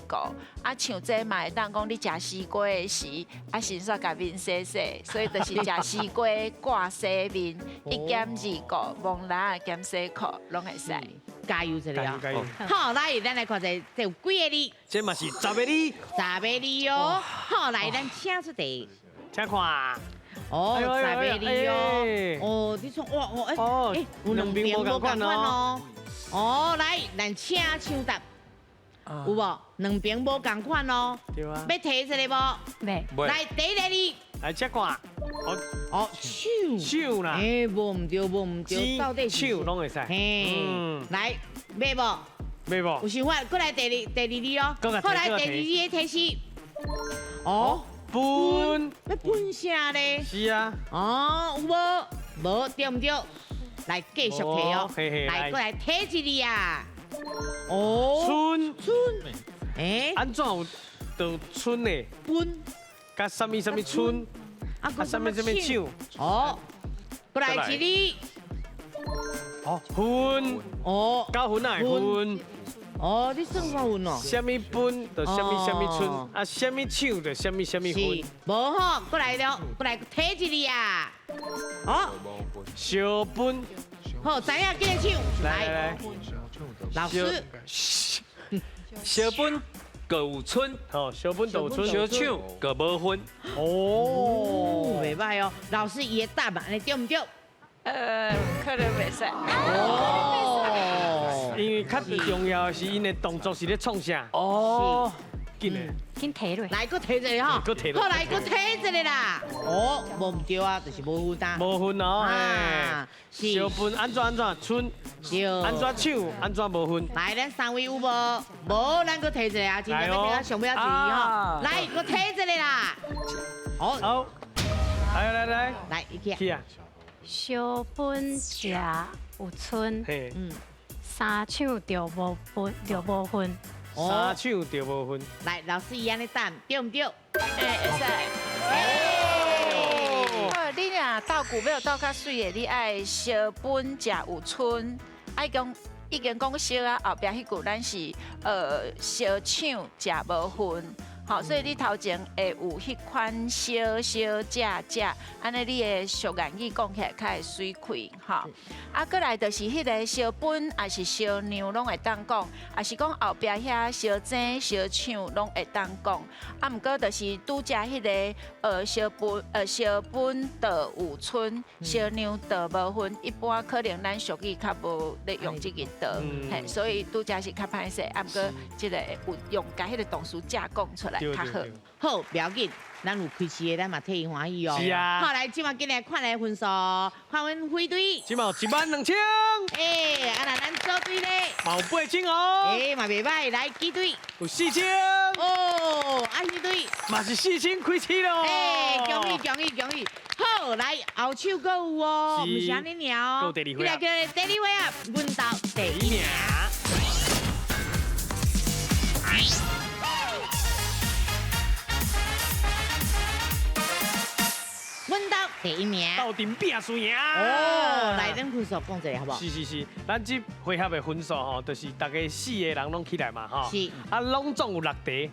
[SPEAKER 9] 顾，啊，像这嘛会当讲你食西瓜的时，啊，先煞共面洗洗，所以就是食西瓜挂洗面，一兼二顾，摸蜊仔兼洗裤，拢会使。
[SPEAKER 1] 加油一下哦！
[SPEAKER 2] 加油！
[SPEAKER 1] 好，来，咱来看一下，这有几个字？
[SPEAKER 2] 这嘛是10个字。
[SPEAKER 1] 10个字哦。好，来，咱请出题。
[SPEAKER 2] 请看。
[SPEAKER 1] 哦，10个字哦。哦，你说哇哦，哎，哎，有两边无仝款哦。哦，来，咱请抢答。有无？两边无仝款哦。
[SPEAKER 2] 对啊。
[SPEAKER 1] 欲提一个无？
[SPEAKER 5] 袂。
[SPEAKER 1] 来，第一个字。
[SPEAKER 2] 来，请看。
[SPEAKER 1] 哦，手。
[SPEAKER 2] 手啦。
[SPEAKER 1] 哎，无毋对，无毋对，到底是
[SPEAKER 2] 手拢会使。
[SPEAKER 1] 嘿，来，买无？
[SPEAKER 2] 买无？
[SPEAKER 1] 有想法，过来第二字哦。好，来第二字的提示。哦，
[SPEAKER 2] 分。
[SPEAKER 1] 欲分啥咧？
[SPEAKER 2] 是啊。
[SPEAKER 1] 哦，有无？无，对毋对？来，继续提哦。来，过来提一字啊。哦。
[SPEAKER 2] 春。
[SPEAKER 1] 春。哎。
[SPEAKER 2] 按怎有就春呢？
[SPEAKER 1] 分。
[SPEAKER 2] 佮啥物啥物春？
[SPEAKER 1] 啊，
[SPEAKER 2] 佮啥物啥物手？
[SPEAKER 1] 哦，过来一字。
[SPEAKER 2] 哦，分。
[SPEAKER 1] 哦，
[SPEAKER 2] 九分啊，分。
[SPEAKER 1] 哦，你算法分哦。
[SPEAKER 2] 啥物分就啥物啥物春，啊，啥物手就啥物啥物分。
[SPEAKER 1] 无吼，过来了，过来提一字啊。哦，
[SPEAKER 2] 小分。
[SPEAKER 1] 好，知影紧来唱。
[SPEAKER 2] 来来，
[SPEAKER 1] 老师。
[SPEAKER 7] 小分。阁有春，
[SPEAKER 2] 吼，小分就有春，
[SPEAKER 7] 小手阁无分。
[SPEAKER 1] 哦，袂䆀哦，老师伊的答案，按呢对毋对？
[SPEAKER 9] 可能袂使。
[SPEAKER 1] 哦，
[SPEAKER 2] 因为较重要的是𪜶的动作是咧创啥？
[SPEAKER 7] 哦，
[SPEAKER 2] 紧的，
[SPEAKER 5] 紧提落。
[SPEAKER 1] 来，阁提一个吼，
[SPEAKER 2] 阁提。
[SPEAKER 1] 好，来，阁提一个啦。哦，无毋对啊，就是无分啊。
[SPEAKER 2] 无分哦，嘿。小分按怎按怎春，按怎手按怎无分。
[SPEAKER 1] 来，咱三位有无？无，咱阁提一个啊，真正欲听上尾仔一字吼。来，阁提一个啦。好。
[SPEAKER 2] 好。来来来。
[SPEAKER 1] 来，一起。
[SPEAKER 2] 去啊。
[SPEAKER 14] 小分食有春，三手就无分，就无分。
[SPEAKER 2] 三手就无分。
[SPEAKER 1] 来，老师伊按呢答，对毋对？
[SPEAKER 9] 哎，会使。你若斗句欲斗较媠的，你爱小分食有春，爱讲已经讲烧啊，后壁彼句咱是烧抢食无分。好，所以你头前会有彼款烧烧食食，按呢你的俗諺语讲起来较会媠气，吼。啊，过来就是彼个烧分，抑是烧酿拢会当讲，抑是讲后壁遐烧蒸、烧抢拢会当讲。啊，毋过就是拄才彼个烧分烧分就有春，烧酿就无分。一般可能咱俗语较无咧用这个字，嘿，所以拄才是较歹势。啊，毋过这个有用共彼个动词架讲出来。较好，
[SPEAKER 1] 好，不要紧，咱有开市的，咱嘛替伊欢喜哦。
[SPEAKER 2] 是啊。
[SPEAKER 1] 好，来，这马紧来看来分数，看阮辉队。
[SPEAKER 2] 这马有12000。
[SPEAKER 1] 哎，啊，那咱组队咧？
[SPEAKER 2] 嘛有8000哦。
[SPEAKER 1] 哎，嘛袂䆀，来几队？
[SPEAKER 2] 有4000。
[SPEAKER 1] 哦，啊，彼队？
[SPEAKER 2] 嘛是4000开始咯。
[SPEAKER 1] 哎，恭喜恭喜恭喜！好，来后手阁有哦，毋是按呢尔哦。
[SPEAKER 2] 阁第二回
[SPEAKER 1] 合。第二回合，阮兜第一名。阮兜第一名，
[SPEAKER 2] 斗阵拼输赢。
[SPEAKER 1] 哦，来，咱分数讲一下好不好？
[SPEAKER 2] 是是是，咱这回合的分数吼，就是大家四个人拢起来嘛吼。
[SPEAKER 1] 是。
[SPEAKER 2] 啊，拢总有6题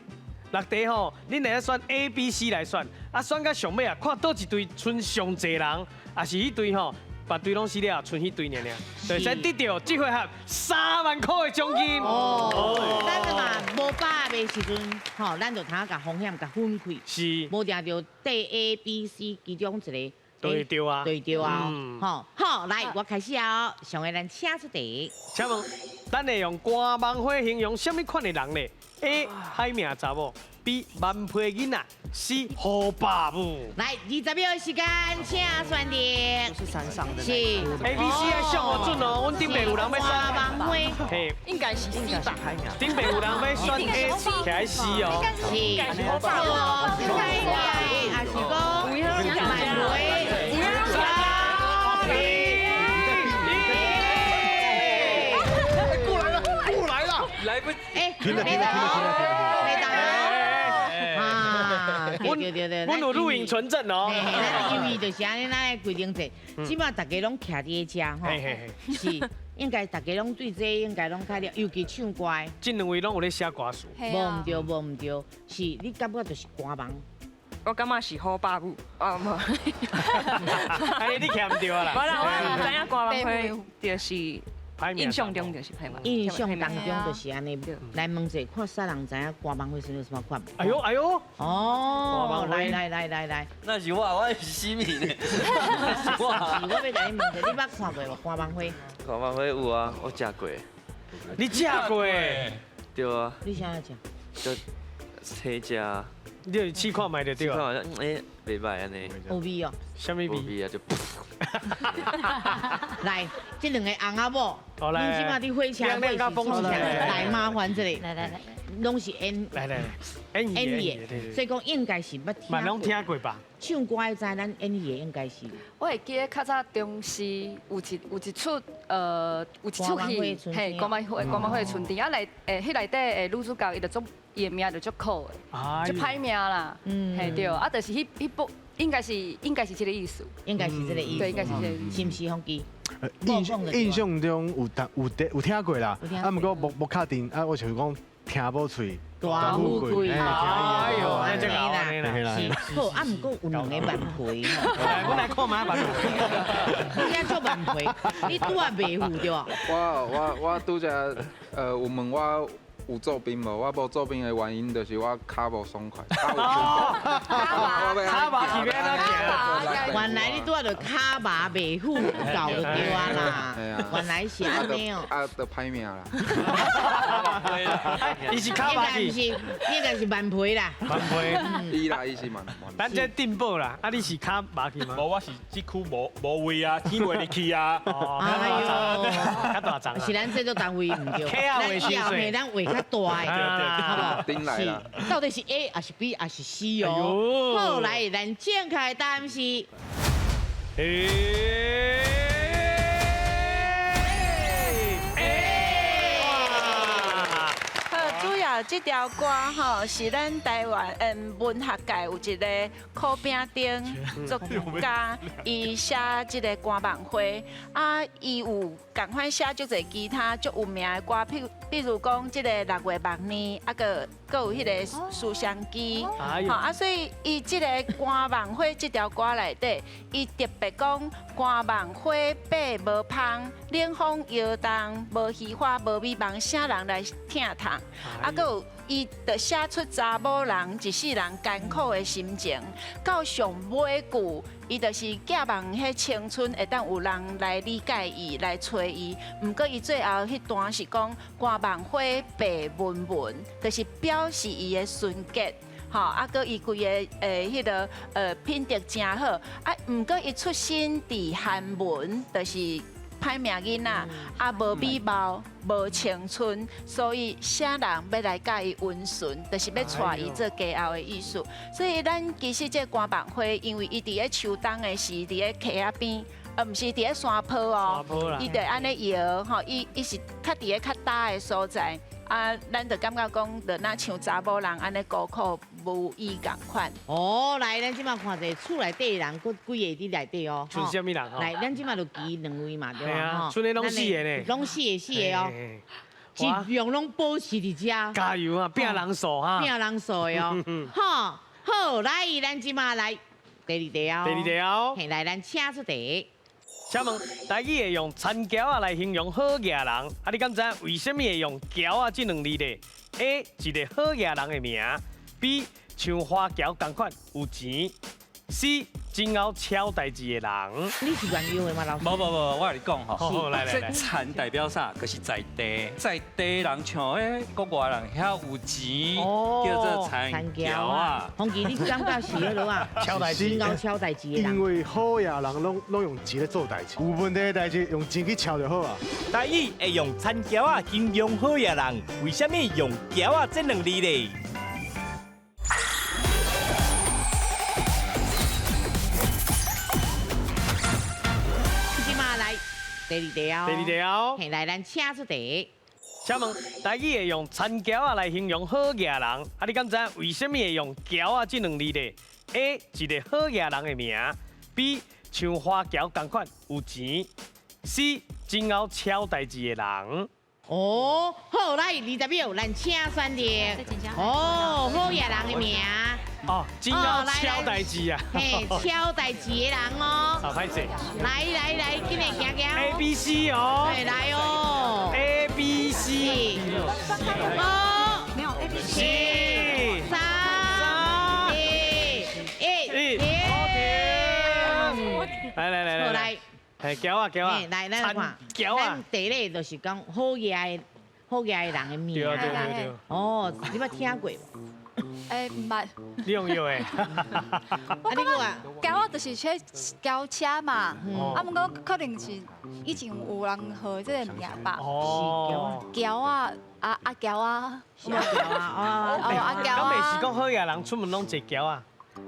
[SPEAKER 2] ，6题吼，恁会使选 A、B、C 来选，啊，选到上尾啊，看佗一队賰上济人，抑是彼队吼，别队拢死了，賰彼队尔尔，就会使得到这回合3万块的奖金。
[SPEAKER 1] 哦，咱嘛无把握的时阵，吼，咱就通共风险共分开。
[SPEAKER 2] 是。
[SPEAKER 1] 无定著对 A、B、C 其中一个。
[SPEAKER 2] 对对啊。
[SPEAKER 1] 对对啊。吼，好，来，我开始啊，上个咱请出题。
[SPEAKER 2] 请问，咱会用肝梦花形容啥物款的人呢？A. 歹命查某，B. 顽皮囡仔，C. 好爸母。
[SPEAKER 1] 来，20秒的时间，请选择。
[SPEAKER 4] 是山上的。
[SPEAKER 1] 是。
[SPEAKER 2] A、B、C 爱上好准哦，阮顶边有人欲选。
[SPEAKER 1] 肝梦花。
[SPEAKER 2] 嘿。
[SPEAKER 3] 应该是 C 吧。
[SPEAKER 2] 顶边有人欲选 A，徛佇 C 哦。
[SPEAKER 1] 是。好爸母，是歹命，抑是讲顽皮？
[SPEAKER 6] 过来了，过来了，
[SPEAKER 7] 来不及。
[SPEAKER 1] 哎，
[SPEAKER 6] 停了，停了，停了，停了，停了。
[SPEAKER 1] 对对对，
[SPEAKER 2] 阮有录影存证哦。
[SPEAKER 1] 咱因为就是按呢，咱的规定者，这马大家拢徛伫遮吼，是应该大家拢对这应该拢较了，尤其唱歌的。
[SPEAKER 2] 这两位拢有咧写歌词。
[SPEAKER 1] 无毋对，无毋对，是你感觉就是歌梦。
[SPEAKER 3] 我感觉是好爸母，啊无。
[SPEAKER 2] 哎，你徛毋对啊啦。
[SPEAKER 3] 无啦，我知影歌梦花就是印象中就是歹命。
[SPEAKER 1] 印象当中就是按呢。来问者，看啥人知影歌梦花是什么款？
[SPEAKER 2] 哎呦哎呦！
[SPEAKER 1] 哦，来来来来来。
[SPEAKER 7] 那是我，我是死命的。
[SPEAKER 1] 是我，是我欲共你问者，你捌看过无？歌梦花？
[SPEAKER 7] 歌梦花有啊，我食过。
[SPEAKER 2] 你食过？
[SPEAKER 7] 对啊。
[SPEAKER 1] 你啥食？
[SPEAKER 7] 就青食。
[SPEAKER 2] 你就试看觅就对啊。
[SPEAKER 7] 哎，袂歹按呢。
[SPEAKER 1] 有味哦。
[SPEAKER 2] 啥物味？
[SPEAKER 7] 味啊，就。
[SPEAKER 1] 来，这两个翁仔某，恁这马伫火车尾是创啥？来麻烦这个，
[SPEAKER 14] 来来来，
[SPEAKER 1] 拢是演，
[SPEAKER 2] 来来演
[SPEAKER 1] 戏的，所以讲应该是捌听。
[SPEAKER 2] 嘛拢听过吧？
[SPEAKER 1] 唱歌的知咱演戏的应该是。
[SPEAKER 15] 我会记得较早中视有一出有一出戏，嘿，歌梦花歌梦花春天啊内彼内底的女主角伊就足伊的名就足苦的，足歹命啦，嘿对，啊就是彼部。应该是这个意思，
[SPEAKER 1] 应该是这个意思，
[SPEAKER 15] 对，应该是这个意思，
[SPEAKER 1] 是毋是方基？
[SPEAKER 6] 印象中有听过啦，啊，毋过无确定，啊，我想讲听某喙，
[SPEAKER 1] 大富贵，
[SPEAKER 2] 哎呦，那这个
[SPEAKER 1] 是好，啊，毋过有两个万皮，
[SPEAKER 2] 来，我来看觅万皮，
[SPEAKER 1] 你遐做万皮，你拄仔袂赴对无？
[SPEAKER 16] 我拄才有问我。有做兵无？我无做兵的原因就是我跤无爽快。
[SPEAKER 1] 跤
[SPEAKER 2] 麻是欲按怎行？
[SPEAKER 1] 原来你拄仔就跤麻袂赴够就对啊啦。原来是按呢哦。
[SPEAKER 16] 啊，就歹命啦。
[SPEAKER 2] 伊是跤麻
[SPEAKER 1] 去，应该是万皮啦。
[SPEAKER 2] 万皮。
[SPEAKER 16] 伊啦，伊是万。
[SPEAKER 2] 咱这进步啦，啊，你是跤麻去吗？
[SPEAKER 12] 无，我是这区无位啊，天袂入去啊。
[SPEAKER 1] 哎呦，
[SPEAKER 2] 较大张。
[SPEAKER 1] 是咱这做单位毋对。咱以后嘿，咱位较大的，好无？
[SPEAKER 16] 是，
[SPEAKER 1] 到底是 A 还是 B 还是 C 哦？好，来，咱正确答案是
[SPEAKER 2] A。
[SPEAKER 9] 好，主要这条歌吼是咱台湾文学界有一个柯秉丁作家，伊写这个歌梦花啊，伊有仝款写足济其他足有名的歌，譬如讲这个六月梦呢，啊阁有彼个思乡机，吼啊，所以伊这个歌梦花这条歌内底，伊特别讲歌梦花白无芳，冷风摇动，无虚华无美梦，啥人来疼痛？啊，阁有伊就写出查某人一世人艰苦的心情，到上尾句，伊就是寄望彼青春会当有人来理解伊，来揣伊。毋过伊最后彼段是讲歌梦花白文文，就是表示伊的纯洁。吼，啊，阁伊规个彼个品德真好。啊，毋过伊出身伫寒门，就是歹命囡仔，啊，无美貌，无青春，所以啥人欲来佮伊温顺，就是欲娶伊做家后的意思。所以咱其实这歌梦花，因为伊伫咧秋冬的时，伫咧溪仔边，毋是伫咧山坡哦，伊就按呢摇吼，伊是较伫咧较焦的所在。啊，咱就感觉讲，就若像查某人按呢孤苦无依仝款。
[SPEAKER 1] 哦，来，咱这马看者厝内底人，阁几个伫内底哦。
[SPEAKER 2] 剩啥物人吼？
[SPEAKER 1] 来，咱这马就记两位嘛，对吧？
[SPEAKER 2] 吼，賰的拢四个呢。
[SPEAKER 1] 拢四个四个哦。一样拢保持伫遮。
[SPEAKER 2] 加油啊！拼人数哈。
[SPEAKER 1] 拼人数的哦。好，好，来，咱这马来第二题哦。
[SPEAKER 2] 第二题哦。
[SPEAKER 1] 嘿，来，咱请出题。
[SPEAKER 2] 请问，台语会用田桥仔来形容好额人，啊，你敢知影为啥物会用桥仔这两字咧？A 一个好额人的名，B 像华侨仝款有钱，C 真𠢕超代志的人。
[SPEAKER 1] 你是原油的吗，老师？
[SPEAKER 17] 无无无，我共你讲
[SPEAKER 2] 吼，来来
[SPEAKER 17] 这田代表啥？就是在地，在地人像彼国外人遐有钱，叫做田桥仔。
[SPEAKER 1] 洪基，你感觉是彼落啊？
[SPEAKER 6] 超代志，
[SPEAKER 1] 真𠢕超代志的人。
[SPEAKER 6] 因为好额人拢用钱咧做代志，有问题的代志用钱去敲就好啊。
[SPEAKER 13] 台语会用田桥仔形容好额人，为啥物用桥仔这两字咧？
[SPEAKER 1] 第二题哦，
[SPEAKER 2] 第二题哦，
[SPEAKER 1] 嘿，来，咱请出题。
[SPEAKER 2] 请问台语會用田僑仔來形容好額人，啊，你敢知影為啥物會用僑仔這兩字咧？A 一个好額人的名，B 像華僑仝款有錢，C 真𠢕撨代誌的人。
[SPEAKER 1] 哦，好，來20秒，咱請選擇。哦，好額人的名。
[SPEAKER 2] 哦，真𠢕撨代誌啊！
[SPEAKER 1] 嘿，撨代誌的人哦。
[SPEAKER 2] 好，歹勢。
[SPEAKER 1] 來來來，緊來行行。
[SPEAKER 2] A B C 哦。
[SPEAKER 1] 對，來哦。
[SPEAKER 2] A B C。
[SPEAKER 1] 哦，
[SPEAKER 3] 沒有 A B
[SPEAKER 2] C。
[SPEAKER 1] 3、2、1，
[SPEAKER 2] 停。來來來來。
[SPEAKER 1] 來。
[SPEAKER 2] 嘿，僑仔僑仔。
[SPEAKER 1] 來，咱來看。
[SPEAKER 2] 僑仔。
[SPEAKER 1] 咱第一個就是講好額的好額的人的名。
[SPEAKER 2] 對對對對。
[SPEAKER 1] 哦，你捌聽過無？
[SPEAKER 5] 欸，毋捌。
[SPEAKER 2] 你用藥的。
[SPEAKER 5] 我感覺僑仔就是車轎車嘛，啊，毋過可能是以前有人號這个名吧。
[SPEAKER 2] 哦。
[SPEAKER 5] 僑仔，阿阿僑仔。
[SPEAKER 1] 阿僑仔，哦，
[SPEAKER 5] 阿僑仔。
[SPEAKER 2] 敢袂是講好額人出門攏坐轎仔？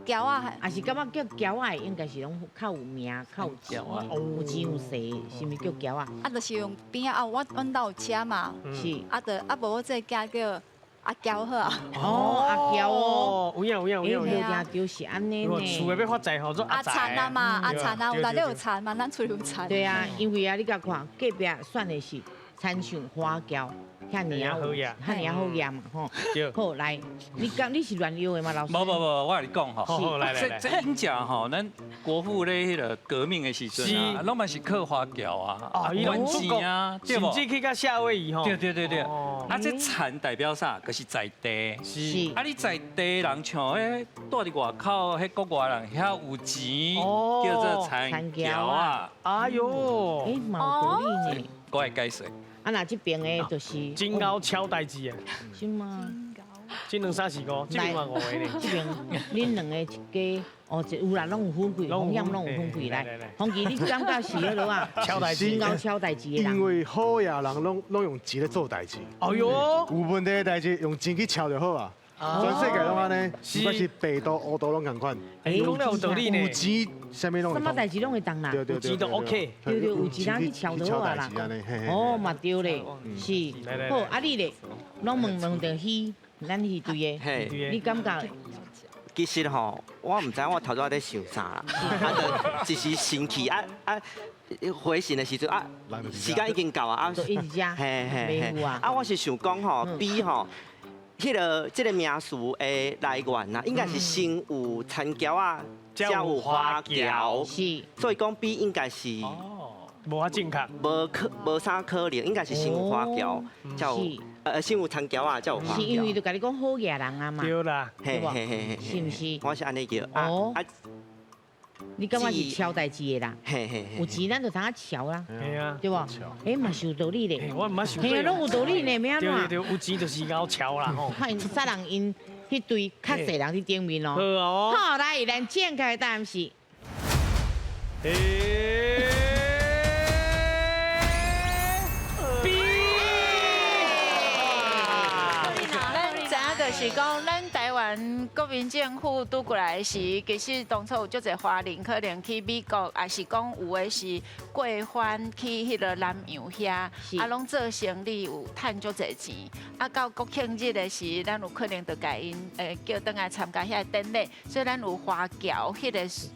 [SPEAKER 5] 僑仔，
[SPEAKER 1] 也是感覺叫僑仔，應該是攏較有名、較有錢、有錢有勢，是毋是叫僑仔？
[SPEAKER 5] 啊，就是用邊仔啊，阮兜有車嘛，
[SPEAKER 1] 是。
[SPEAKER 5] 啊，就啊，無我這个囝叫阿嬌好啊。
[SPEAKER 1] 哦，阿嬌哦，
[SPEAKER 2] 有影有影有影。
[SPEAKER 1] 欸，無定就是按呢呢。
[SPEAKER 2] 厝的欲發財吼，做
[SPEAKER 5] 阿田啊嘛，阿田啊，有內底有田嘛，咱厝裡有田。
[SPEAKER 1] 對啊，因為啊，你共看隔壁選的是親像花轎，遐爾啊有，遐爾啊好額嘛吼。好，來，你講你是亂藥的嗎，老師？
[SPEAKER 17] 無無無，我共你講吼，
[SPEAKER 2] 這
[SPEAKER 17] 這真正吼，咱國父咧彼个革命的時陣啊，攏嘛是靠華僑啊，捐錢啊，對無？
[SPEAKER 2] 甚至去到夏威夷吼。
[SPEAKER 17] 對對對對，啊，這田代表啥？就是在地。
[SPEAKER 1] 是。
[SPEAKER 17] 啊，你在地人像彼蹛佇外口，彼國外人遐有錢，叫做田僑仔。
[SPEAKER 2] 哎喲，
[SPEAKER 1] 欸，嘛有道理呢。
[SPEAKER 17] 我會解釋。
[SPEAKER 1] 啊，若這邊的就是
[SPEAKER 2] 真𠢕撨代誌啊！
[SPEAKER 1] 是嗎？
[SPEAKER 2] 這兩三四五，這邊嘛五個呢。
[SPEAKER 1] 這邊恁兩個一家，哦，有啦，攏有分開，風險攏有分開來。洪記，你感覺是彼落啊？
[SPEAKER 2] 撨代誌，
[SPEAKER 1] 真𠢕撨代誌的人。
[SPEAKER 6] 因為好額人攏用錢咧做代誌。
[SPEAKER 2] 哎喲，
[SPEAKER 6] 有問題的代誌用錢去撨就好啊。全世界攏按呢，不管是白道烏道攏仝款。
[SPEAKER 2] 欸，講得有道理呢。
[SPEAKER 6] 有錢，啥物攏會。
[SPEAKER 1] 啥物代誌攏會當啦。
[SPEAKER 6] 對對對。
[SPEAKER 2] 有錢都 OK。
[SPEAKER 1] 對對，有錢人去撨就好啊啦。哦，嘛對咧，是。好，啊你咧，攏問問著彼，咱彼隊的，你感覺？
[SPEAKER 4] 其實吼，我毋知我頭拄仔咧想啥啦，啊，就一時生氣啊啊！回神的時陣啊，時間已經到啊，啊，
[SPEAKER 1] 一直食，
[SPEAKER 4] 嘿嘿嘿，啊，我是想講吼，B 吼。彼个這个名詞的來源啊，應該是先有田僑仔，才有華僑，
[SPEAKER 1] 是，
[SPEAKER 4] 所以講 B 應該是
[SPEAKER 2] 無遐正確，
[SPEAKER 4] 無啥可能，應該是先有華僑，才有先有田僑仔，才有華僑。
[SPEAKER 1] 是因為就共你講好額人啊嘛，
[SPEAKER 2] 對啦，
[SPEAKER 4] 嘿嘿嘿，
[SPEAKER 1] 是毋是？
[SPEAKER 4] 我是按呢叫。哦。
[SPEAKER 1] 你感覺是撨代誌的啦？
[SPEAKER 4] 嘿嘿嘿，
[SPEAKER 1] 有錢咱就通啊撨啦，
[SPEAKER 2] 對
[SPEAKER 1] 無？欸，嘛是有道理咧。
[SPEAKER 2] 我毋捌想過。
[SPEAKER 1] 嘿啊，攏有道理呢，欲按怎？
[SPEAKER 2] 對對對，有錢就是𠢕撨啦吼。
[SPEAKER 1] 看啥人𪜶彼隊較濟人佇頂面哦。
[SPEAKER 2] 好哦。
[SPEAKER 1] 好，來，咱正確的答案是。
[SPEAKER 2] B。
[SPEAKER 9] 咱知影就是講，咱台灣國民政府拄過來時，其實當初有足濟華人可能去美國，抑是講有的是過番去彼个南洋遐，啊，攏做生意有趁足濟錢。啊，到國慶日的時，咱有可能就共𪜶叫轉來參加遐个典禮，所以咱有華僑彼个事，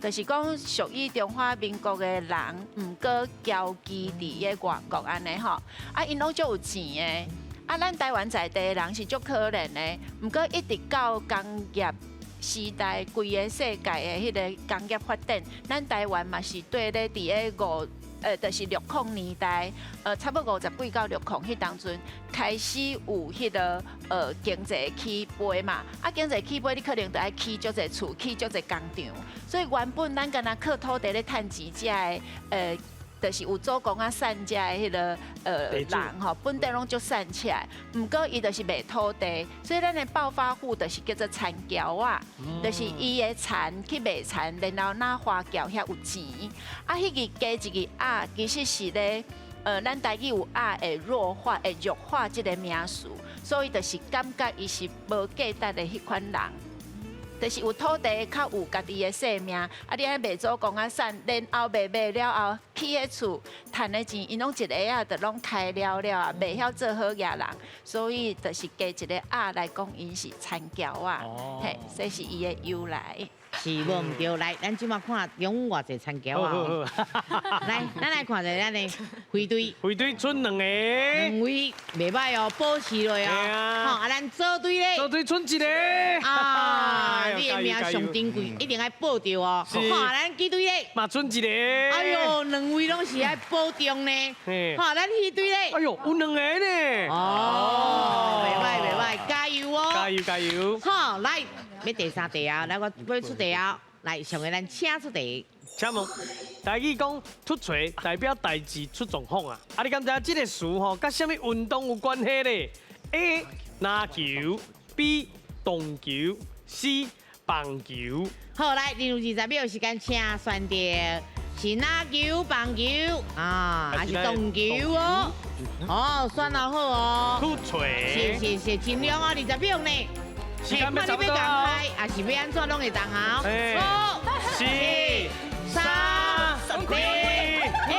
[SPEAKER 9] 就是講屬於中華民國的人，毋過僑居佇个外國按呢吼，啊，𪜶攏足有錢的。啊，咱台灣在地的人是足可憐的，毋過一直到工業時代，規个世界的彼个工業發展，咱台灣嘛是綴咧佇个就是60年代，差不多50幾到60彼當陣開始有彼个經濟起飛嘛。啊，經濟起飛，你可能就愛起足濟厝，起足濟工廠。所以原本咱敢若靠土地咧趁錢遮的，就是有祖公仔散遮的彼个人吼，本底攏足散起來，毋過伊就是賣土地，所以咱的暴發戶就是叫做田僑仔，就是伊的田去賣田，然後拿華僑遐有錢。啊，彼个加一个仔，其實是咧，咱台語有仔會弱化、會弱化這个名詞，所以就是感覺伊是無價值的彼款人。就是有土地較有家己的姓名，啊，你愛賣祖公仔產，然後賣賣了後，起的厝，趁的钱，𪜶拢一个仔就拢开了了啊，袂晓做好野人，所以就是加一个仔来讲，𪜶是田侨仔，嘿，这是伊的由来。
[SPEAKER 1] 是无毋对，来，咱这马看中午偌济田侨仔。来，咱来看一下咱的飞队。
[SPEAKER 2] 飞队賰两个。
[SPEAKER 1] 两位袂䆀哦，保持落哦。好，啊，咱组队咧。
[SPEAKER 2] 组队賰一个。
[SPEAKER 1] 啊，你的名上珍贵，一定爱报著哦。好，咱机队咧。
[SPEAKER 2] 嘛賰一个。
[SPEAKER 1] 哎呦，两位拢是爱保重呢。好，咱戏队咧。
[SPEAKER 2] 哎呦，有两个呢。
[SPEAKER 1] 哦，袂䆀袂䆀，加油哦。
[SPEAKER 2] 加油加油。
[SPEAKER 1] 好，来。欲第三题啊，来我欲出题啊，来上个咱请出题。
[SPEAKER 2] 请问，台语讲凸槌代表代志出状况啊？啊，你敢知影这个词吼，佮啥物运动有关系咧？A. 篮球，B. 撞球，C. 棒球。
[SPEAKER 1] 好，来，你有20秒时间，请选择是篮球、棒球啊，还是撞球哦？哦，选好好哦。
[SPEAKER 2] 凸槌。
[SPEAKER 1] 是是是，尽量啊，20秒呢。
[SPEAKER 2] 时间
[SPEAKER 1] 看你欲共开，抑是欲按怎拢会当啊！
[SPEAKER 2] 五、四、
[SPEAKER 1] 三、二、一，
[SPEAKER 7] 停！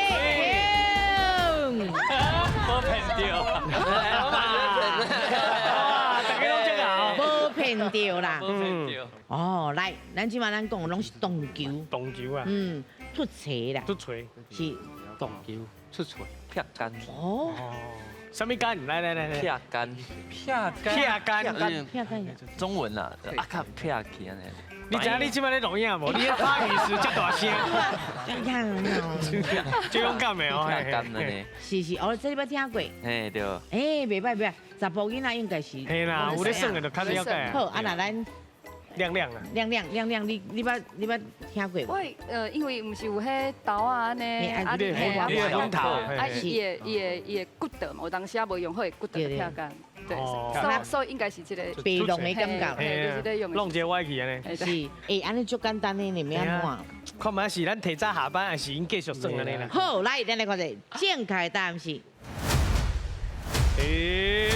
[SPEAKER 7] 无骗著，
[SPEAKER 2] 我嘛大家拢这个
[SPEAKER 1] 无骗著啦。
[SPEAKER 7] 无骗著。
[SPEAKER 1] 哦，来，咱这马咱讲的拢是撞球。
[SPEAKER 2] 撞球啊。
[SPEAKER 1] 嗯，凸槌啦。
[SPEAKER 2] 凸槌。
[SPEAKER 1] 是。
[SPEAKER 11] 撞球出槌。
[SPEAKER 7] 劈杆。
[SPEAKER 1] 哦。
[SPEAKER 2] 啥物杆？来来来来。
[SPEAKER 7] 劈杆。
[SPEAKER 17] 劈杆。
[SPEAKER 2] 劈杆。
[SPEAKER 1] 劈杆。
[SPEAKER 7] 中文啊，啊较劈起按呢。
[SPEAKER 2] 你知影你这摆咧录影无？你咧拍鱼时遮大声。这种感的哦。
[SPEAKER 7] 劈杆按呢。
[SPEAKER 1] 是是，哦，这你捌听过？
[SPEAKER 7] 嘿对。
[SPEAKER 1] 欸，袂䆀袂䆀，查埔囡仔应该是。
[SPEAKER 2] 嘿啦，有咧耍的就较了解。
[SPEAKER 1] 好，啊那咱。
[SPEAKER 2] 亮亮啊。
[SPEAKER 1] 亮亮亮亮，你捌听过无？
[SPEAKER 15] 我因为毋是有彼豆仔按呢，
[SPEAKER 2] 啊，你的头，
[SPEAKER 15] 啊，伊的骨头嘛，有当时啊无用好的骨头劈干，对，所以应该是这个
[SPEAKER 1] 白弄的感觉，
[SPEAKER 15] 就是咧用。
[SPEAKER 2] 弄一个歪去按呢。
[SPEAKER 1] 是，欸，按呢足简单的，你欲按怎？
[SPEAKER 2] 看觅是咱提早下班，还是𪜶继续耍按呢啦？
[SPEAKER 1] 好，来，咱来看一下正确答案是。
[SPEAKER 2] B。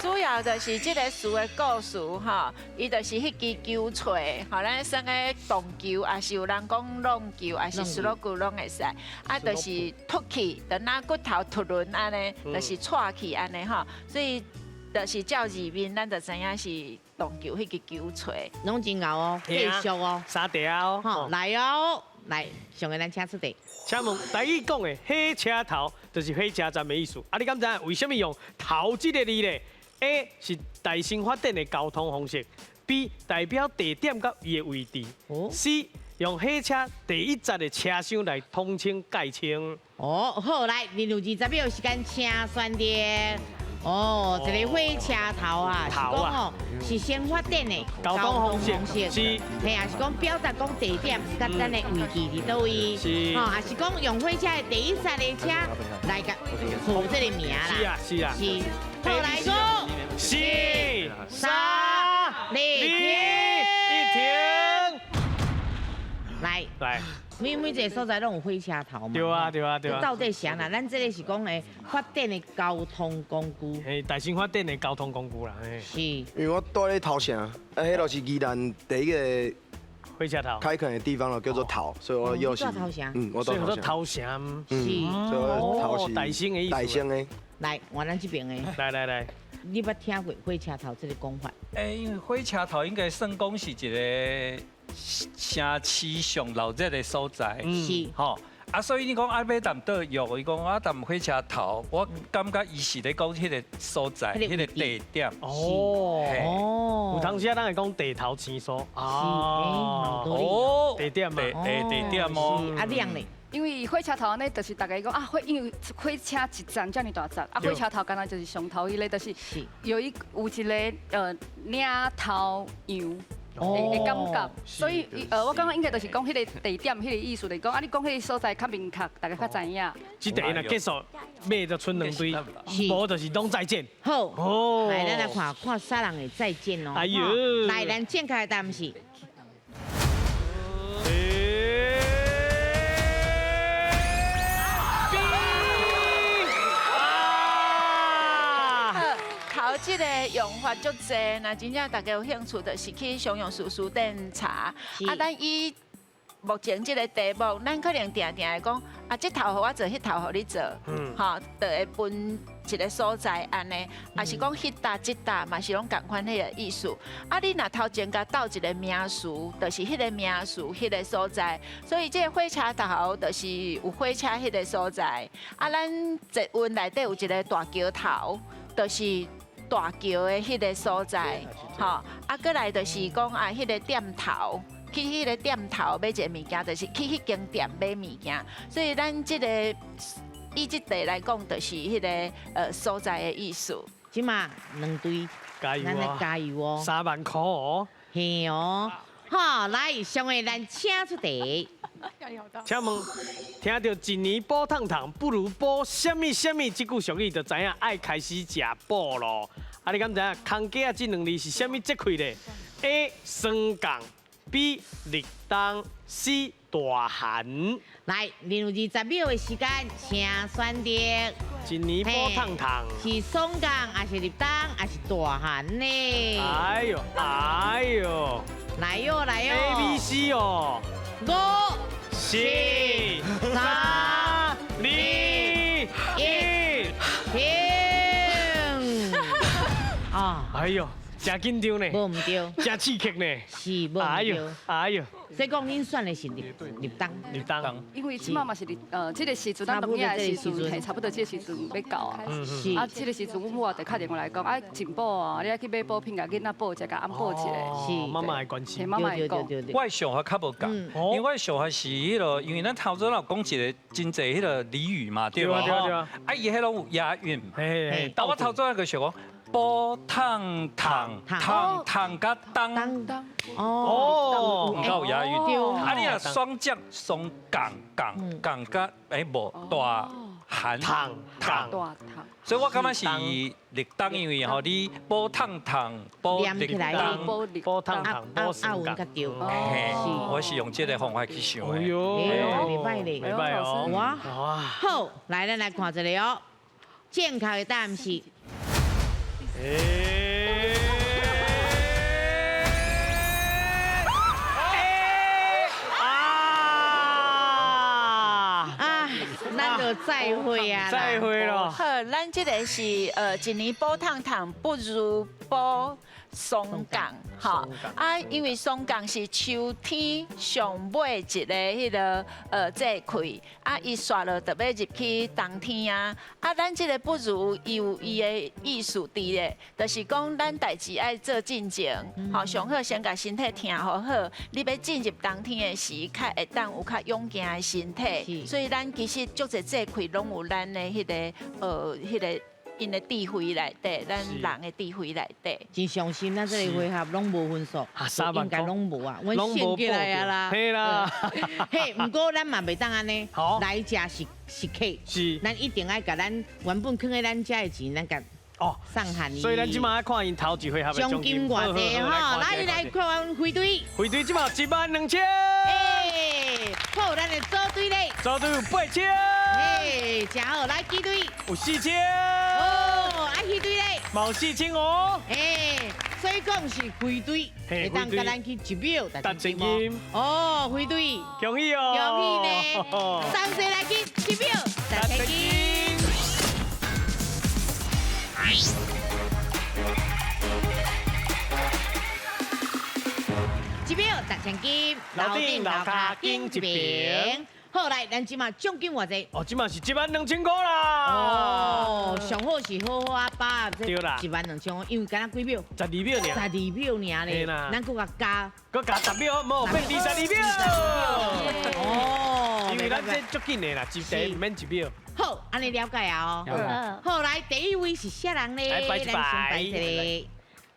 [SPEAKER 9] 主要就是这个词的故事吼，伊就是彼支球槌，吼，咱耍个撞球，抑是有人讲弄球，抑是斯诺克拢会使，啊，就是凸去，就若骨头凸轮按呢，就是掣去按呢吼，所以就是照字面，咱就知影是撞球彼支球槌。
[SPEAKER 1] 拢真𠢕哦，继续哦，
[SPEAKER 2] 三题啊哦，
[SPEAKER 1] 好，来哦，来，上个咱请出题。
[SPEAKER 2] 请问台语讲的火车头就是火车站的意思，啊，你敢知影为啥物用头这个字咧？A 是大新发展的交通方式，B 代表地点佮伊的位置，C 用火车第一节的车厢来统称界称。
[SPEAKER 1] 哦，好，来，你有20秒时间，请选择。哦，一个火车头啊，是讲哦，是先发展的
[SPEAKER 2] 交通方式，是，
[SPEAKER 1] 嘿啊，是讲表达讲地点佮咱的位置伫佗位，
[SPEAKER 2] 是，
[SPEAKER 1] 吼，也是讲用火车的第一节的车来共号这个名啦，
[SPEAKER 2] 是啊，是啊，
[SPEAKER 1] 是。好，来五、
[SPEAKER 2] 四、
[SPEAKER 1] 三、二、
[SPEAKER 2] 一，停。
[SPEAKER 1] 来
[SPEAKER 2] 来，
[SPEAKER 1] 每一个所在拢有火车头嘛。
[SPEAKER 2] 对啊，对啊，对啊。
[SPEAKER 1] 到底是啥啦？咱这个是讲的发展的交通工具。
[SPEAKER 2] 嘿，大新发展的交通工具啦。
[SPEAKER 1] 是。
[SPEAKER 18] 因为我蹛咧头城，啊，彼就是宜兰第一个
[SPEAKER 2] 火车头
[SPEAKER 18] 开垦的地方了，叫做头，所以我又是。
[SPEAKER 1] 头城。
[SPEAKER 18] 嗯，我蹛头
[SPEAKER 2] 城。头城。
[SPEAKER 18] 是。所以我头是
[SPEAKER 2] 大新的意思。
[SPEAKER 18] 大新的。
[SPEAKER 1] 来，换咱这边的。
[SPEAKER 2] 来来来。
[SPEAKER 1] 你捌听过火车头这个讲法？
[SPEAKER 17] 欸，因为火车头应该算讲是一个城市上闹热的所在，
[SPEAKER 1] 是
[SPEAKER 17] 吼。啊，所以你讲啊，欲踮佗约，伊讲啊，踮火车头，我感觉伊是咧讲彼个所在，彼个地点。
[SPEAKER 2] 哦，有当时啊，咱会讲地头生疏。哦，地点嘛，
[SPEAKER 17] 地点哦。
[SPEAKER 1] 啊，亮咧。
[SPEAKER 15] 因为火车头按呢，就是大家讲啊，火因为火车一站遮尔大站，啊，火车头敢若就是上头彼个，就是有一个领头羊的感觉，所以我感觉应该就是讲彼个地点彼个意思，就是讲啊，你讲彼个所在较明确，大家较知影。
[SPEAKER 2] 这题若结束，尾就賰两队，无就是拢再见。
[SPEAKER 1] 好，来咱来看看啥人会再见哦。
[SPEAKER 2] 哎呦，
[SPEAKER 1] 来，咱正确的答案是。
[SPEAKER 9] 头這个用法足济，若真正大家有兴趣，就是去常用书书店查。啊，咱以目前这个题目，咱可能定定会讲，啊，这头予我做，彼头予你做，吼，就会分一个所在按呢，抑是讲彼搭这搭嘛是拢仝款彼个意思。啊，你若头前共斗一个名词，就是彼个名词，彼个所在。所以这个火车头就是有火车彼个所在。啊，咱捷运内底有一个大桥头，就是大桥的彼个所在，吼。啊，阁来就是讲啊，彼个店头。去彼个店头买一个物件，就是去彼间店买物件，所以咱这个以这题来讲，就是彼个所在的意思。
[SPEAKER 1] 这马两队，
[SPEAKER 2] 加油
[SPEAKER 1] 咱来加油哦！
[SPEAKER 2] 3万块哦！
[SPEAKER 1] 嘿哦，好，来，上个咱请出题。
[SPEAKER 2] 请问，听到一年补烫烫，不如补啥物啥物？这句俗语就知影爱开始食补咯。啊，你敢知影空鸡仔这两字是啥物节气咧？A. 霜降，B. 立冬，C. 大寒。
[SPEAKER 1] 来，你有20秒的时间，请选择。
[SPEAKER 2] 一年补烫烫，
[SPEAKER 1] 是霜降，还是立冬，还是大寒呢？
[SPEAKER 2] 哎呦，哎呦，
[SPEAKER 1] 来哟来哟
[SPEAKER 2] ，A B C 哦，
[SPEAKER 1] 5、
[SPEAKER 2] 4、3、 2、1，
[SPEAKER 1] 停！啊！
[SPEAKER 2] 哎呦，真紧张呢，
[SPEAKER 1] 无毋对，
[SPEAKER 2] 真刺激呢，
[SPEAKER 1] 是无毋对。
[SPEAKER 2] 哎呦，哎呦，
[SPEAKER 1] 所以讲，恁选的是立冬，
[SPEAKER 2] 立冬，
[SPEAKER 15] 因为这马嘛是伫这个时阵，咱录影的时阵，嘿，差不多这个时阵欲到啊。
[SPEAKER 1] 是。
[SPEAKER 15] 啊，这个时阵，阮母也就敲电话来讲，啊，进补啊，你爱去买补品，共囡仔补一下，共按补一下。
[SPEAKER 2] 是。妈妈的关心。
[SPEAKER 15] 妈妈会讲。
[SPEAKER 17] 我的想法较无仝，因为我的想法是彼落，因为咱头先有讲一个真济彼个俚语嘛，对无？
[SPEAKER 2] 对啊对啊。
[SPEAKER 17] 啊，伊彼拢有押韵。
[SPEAKER 2] 嘿。
[SPEAKER 17] 啊，我头先就想讲。补烫烫烫烫佮冬，
[SPEAKER 2] 哦，
[SPEAKER 17] 毋够有押韵。啊，你若双降双降降降佮欸无大寒
[SPEAKER 2] 烫
[SPEAKER 17] 烫，所以我感觉是立冬，因为吼你补烫烫补立冬，
[SPEAKER 2] 补烫烫补霜降。
[SPEAKER 17] 嘿，我是用这个方法去想的。
[SPEAKER 2] 哎呦，
[SPEAKER 1] 袂歹咧，
[SPEAKER 2] 袂歹哦。
[SPEAKER 1] 哇，好，来咱来看一下哦，正确的答案是。啊！咱就再会啊！
[SPEAKER 2] 再会咯。
[SPEAKER 9] 好，咱这个是一年补烫烫，不如补霜降，吼啊，因为霜降是秋天上尾一个彼个节气，啊，伊煞落就欲入去冬天啊，啊，咱这个不如伊有伊的意思伫咧，就是讲咱代志爱做进前，吼，上好先共身体听好好，你欲进入冬天的时，较会当有较勇健的身体，所以咱其实足济节气拢有咱的彼个彼个。𪜶的智慧内底，咱人的智慧内底。
[SPEAKER 1] 真伤心，咱这个回合拢无分数，应该拢无啊，阮胜起来啊啦。
[SPEAKER 2] 嘿啦，
[SPEAKER 1] 嘿，毋过咱嘛袂当按呢，来遮是是客，
[SPEAKER 2] 是，
[SPEAKER 1] 咱一定爱共咱原本囥佇咱遮的钱，咱共送予伊。
[SPEAKER 2] 所以咱这马爱看𪜶头一回合的
[SPEAKER 1] 奖金偌济吼，来来看阮辉队，
[SPEAKER 2] 辉队这马12000。
[SPEAKER 1] 哎，好，咱的组队咧，
[SPEAKER 2] 组队有8000。
[SPEAKER 1] 哎，真好，来机队
[SPEAKER 2] 有4000。
[SPEAKER 1] 哦，啊，彼队咧，
[SPEAKER 2] 嘛有4000哦。
[SPEAKER 1] 哎，所以讲是辉队，会当佮咱去一秒达千金。哦，辉队，
[SPEAKER 2] 恭喜哦，
[SPEAKER 1] 恭喜呢，三齐来去一秒达千金。一秒达千金，
[SPEAKER 2] 楼顶楼跤紧一平。
[SPEAKER 1] 好，来，咱这马奖金偌济？
[SPEAKER 2] 哦，这马是12000块啦。
[SPEAKER 1] 哦，上好是好好啊，爸，这12000块，因为敢若几秒
[SPEAKER 2] ？12秒尔。
[SPEAKER 1] 12秒尔咧。咱阁共加，
[SPEAKER 2] 阁加10秒，无变22秒。
[SPEAKER 1] 哦，
[SPEAKER 2] 因为咱这足紧的啦，一题毋免1秒。
[SPEAKER 1] 好，按呢了解啊哦。好，来第一位是啥人咧？
[SPEAKER 2] 来摆一摆。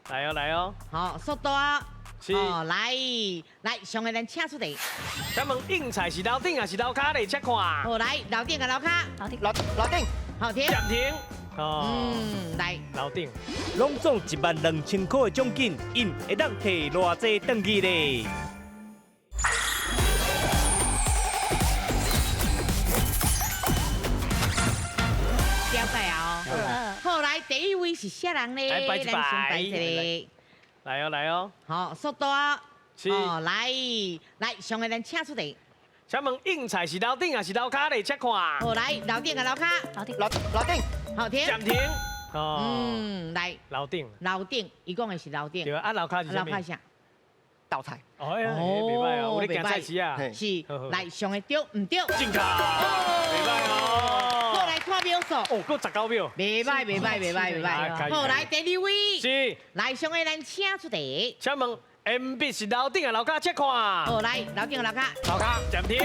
[SPEAKER 2] 来哦，来哦。
[SPEAKER 1] 好，速度啊。哦，来来，上个咱请出来。
[SPEAKER 2] 请问应菜是楼顶还是楼跤咧？请看。
[SPEAKER 1] 好，来楼顶佮楼跤。
[SPEAKER 3] 楼顶。
[SPEAKER 4] 楼顶。
[SPEAKER 1] 好，停。
[SPEAKER 2] 暂停。哦。
[SPEAKER 1] 来。
[SPEAKER 2] 楼顶。
[SPEAKER 13] 拢总12000块的奖金，𪜶会当提偌济转去咧？
[SPEAKER 1] 了解啊！哦。好，来第一位是啥人咧？
[SPEAKER 2] 来摆一
[SPEAKER 1] 咱先摆一个。
[SPEAKER 2] 来哦来哦。
[SPEAKER 1] 好，速度啊！
[SPEAKER 2] 是。
[SPEAKER 1] 哦，来来，上个咱请出来。
[SPEAKER 2] 请问应菜是楼顶还是楼跤咧？请看。
[SPEAKER 1] 好，来楼顶佮楼跤。
[SPEAKER 14] 楼顶。
[SPEAKER 4] 楼楼顶。
[SPEAKER 1] 好，停。
[SPEAKER 2] 暂停。哦。
[SPEAKER 1] 嗯，来。
[SPEAKER 2] 楼顶。
[SPEAKER 1] 楼顶，伊讲的是楼顶。
[SPEAKER 2] 对啊，楼跤是啥物？
[SPEAKER 1] 楼跤啥？
[SPEAKER 4] 倒菜。
[SPEAKER 2] 哦，袂歹哦，有咧行菜市啊。
[SPEAKER 1] 是，来上个对毋对？
[SPEAKER 2] 正确。袂歹哦。
[SPEAKER 1] 过来看秒数。
[SPEAKER 2] 哦，阁19秒。
[SPEAKER 1] 袂歹，袂歹，袂歹，袂歹。好，来第二位。
[SPEAKER 2] 是。
[SPEAKER 1] 来上个咱请出题。
[SPEAKER 2] 请问鉛笔是楼顶还楼跤？请看。
[SPEAKER 1] 好，来楼顶楼跤。
[SPEAKER 2] 楼跤，暂停。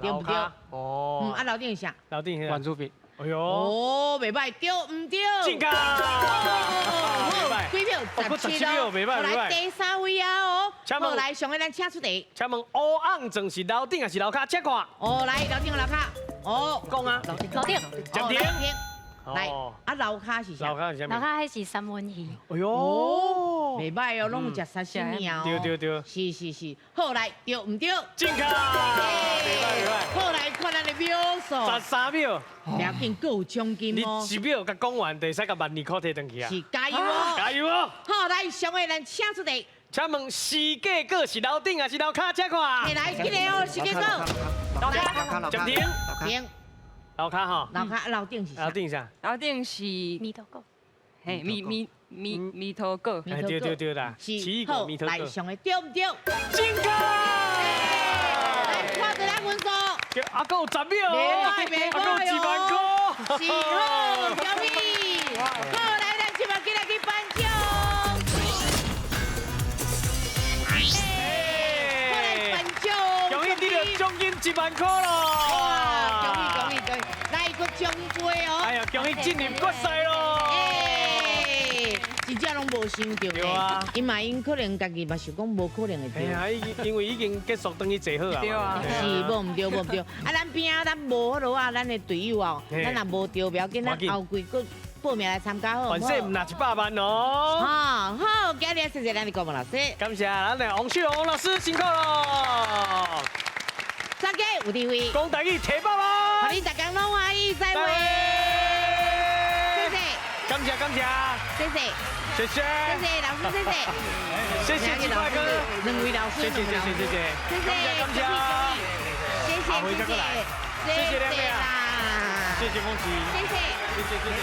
[SPEAKER 1] 对毋对？
[SPEAKER 2] 哦。
[SPEAKER 1] 嗯，啊楼顶是啥？
[SPEAKER 2] 楼顶
[SPEAKER 11] 圆珠笔。
[SPEAKER 2] 哎呦。
[SPEAKER 1] 哦，袂歹，对毋对？
[SPEAKER 2] 正确。
[SPEAKER 1] 好，几秒？17
[SPEAKER 2] 秒，袂歹，
[SPEAKER 1] 来第三位啊哦。好，来上个咱请出题。
[SPEAKER 2] 请问乌瓮装是楼顶还是楼跤？请看。
[SPEAKER 1] 哦，来楼顶楼跤。哦，
[SPEAKER 2] 讲啊。
[SPEAKER 1] 楼顶。
[SPEAKER 14] 楼顶。
[SPEAKER 2] 暂停。
[SPEAKER 1] 来，啊楼跤是啥？
[SPEAKER 2] 楼跤是啥物？
[SPEAKER 14] 楼跤彼是三文鱼。
[SPEAKER 2] 哎呦，
[SPEAKER 1] 袂歹哦，拢有食沙西米哦。
[SPEAKER 2] 对对对。
[SPEAKER 1] 是是是，好来，对毋对？
[SPEAKER 2] 正确。袂歹袂歹。
[SPEAKER 1] 好来看咱的秒数。
[SPEAKER 2] 13秒。
[SPEAKER 1] 不要紧，阁有奖金哦。
[SPEAKER 2] 你1秒共讲完，就会使共12块提转去啊。
[SPEAKER 1] 是，加油哦！
[SPEAKER 2] 加油哦！
[SPEAKER 1] 好，来，上个咱请出题。
[SPEAKER 2] 请问四季果是楼顶还是楼跤？请看。
[SPEAKER 1] 来，这个哦，四季果。
[SPEAKER 4] 楼跤。
[SPEAKER 2] 暂停。
[SPEAKER 1] 停。
[SPEAKER 2] 楼跤吼。
[SPEAKER 1] 楼跤，楼顶是啥？
[SPEAKER 2] 楼顶啥？
[SPEAKER 3] 楼顶是
[SPEAKER 14] 猕头果。
[SPEAKER 3] 嘿，猕头果。
[SPEAKER 2] 哎，对对对啦。
[SPEAKER 1] 是。
[SPEAKER 2] 奇异果、猕头果。
[SPEAKER 1] 来，上个对毋对？
[SPEAKER 2] 正确。
[SPEAKER 1] 来，看著咱分数。
[SPEAKER 2] 啊，阁有10秒。
[SPEAKER 1] 袂歹袂歹
[SPEAKER 2] 啊，阁有1万块。
[SPEAKER 1] 是好，恭喜！好，来，咱这摆进来去颁奖。过来颁奖。
[SPEAKER 2] 恭喜你得奖金1万块咯！
[SPEAKER 1] 哇，恭喜恭喜恭喜！来，阁奖杯哦。
[SPEAKER 2] 哎呀，恭喜进入决赛咯！
[SPEAKER 1] 哎，真正拢无想著
[SPEAKER 2] 对啊，
[SPEAKER 1] 伊嘛𪜶可能家己嘛想讲无可能会著。
[SPEAKER 2] 哎呀，因为已经结束，转去坐好啊。
[SPEAKER 3] 对啊。
[SPEAKER 1] 是，无毋对，无毋对。啊，咱边仔咱无彼落啊，咱的队友哦，咱若无著不要紧，咱后季阁报名来参加好。
[SPEAKER 2] 反正毋若100万哦。
[SPEAKER 1] 好，好，今日谢谢咱的顾问老师。
[SPEAKER 2] 感谢咱的王秀王老师辛苦咯。
[SPEAKER 1] 大家有智慧，
[SPEAKER 2] 讲台语提百万，
[SPEAKER 1] 欢迎大家拢欢喜，再会。谢谢。
[SPEAKER 2] 感谢感谢。
[SPEAKER 1] 谢谢。
[SPEAKER 2] 谢谢。
[SPEAKER 1] 谢谢老师，谢谢。
[SPEAKER 2] 谢谢金快哥，
[SPEAKER 1] 两位老师，
[SPEAKER 2] 谢谢谢谢谢谢，
[SPEAKER 1] 谢谢
[SPEAKER 2] 感谢
[SPEAKER 1] 谢谢谢谢
[SPEAKER 2] 谢谢两位啊，谢谢风琪，
[SPEAKER 1] 谢谢
[SPEAKER 2] 谢谢谢谢。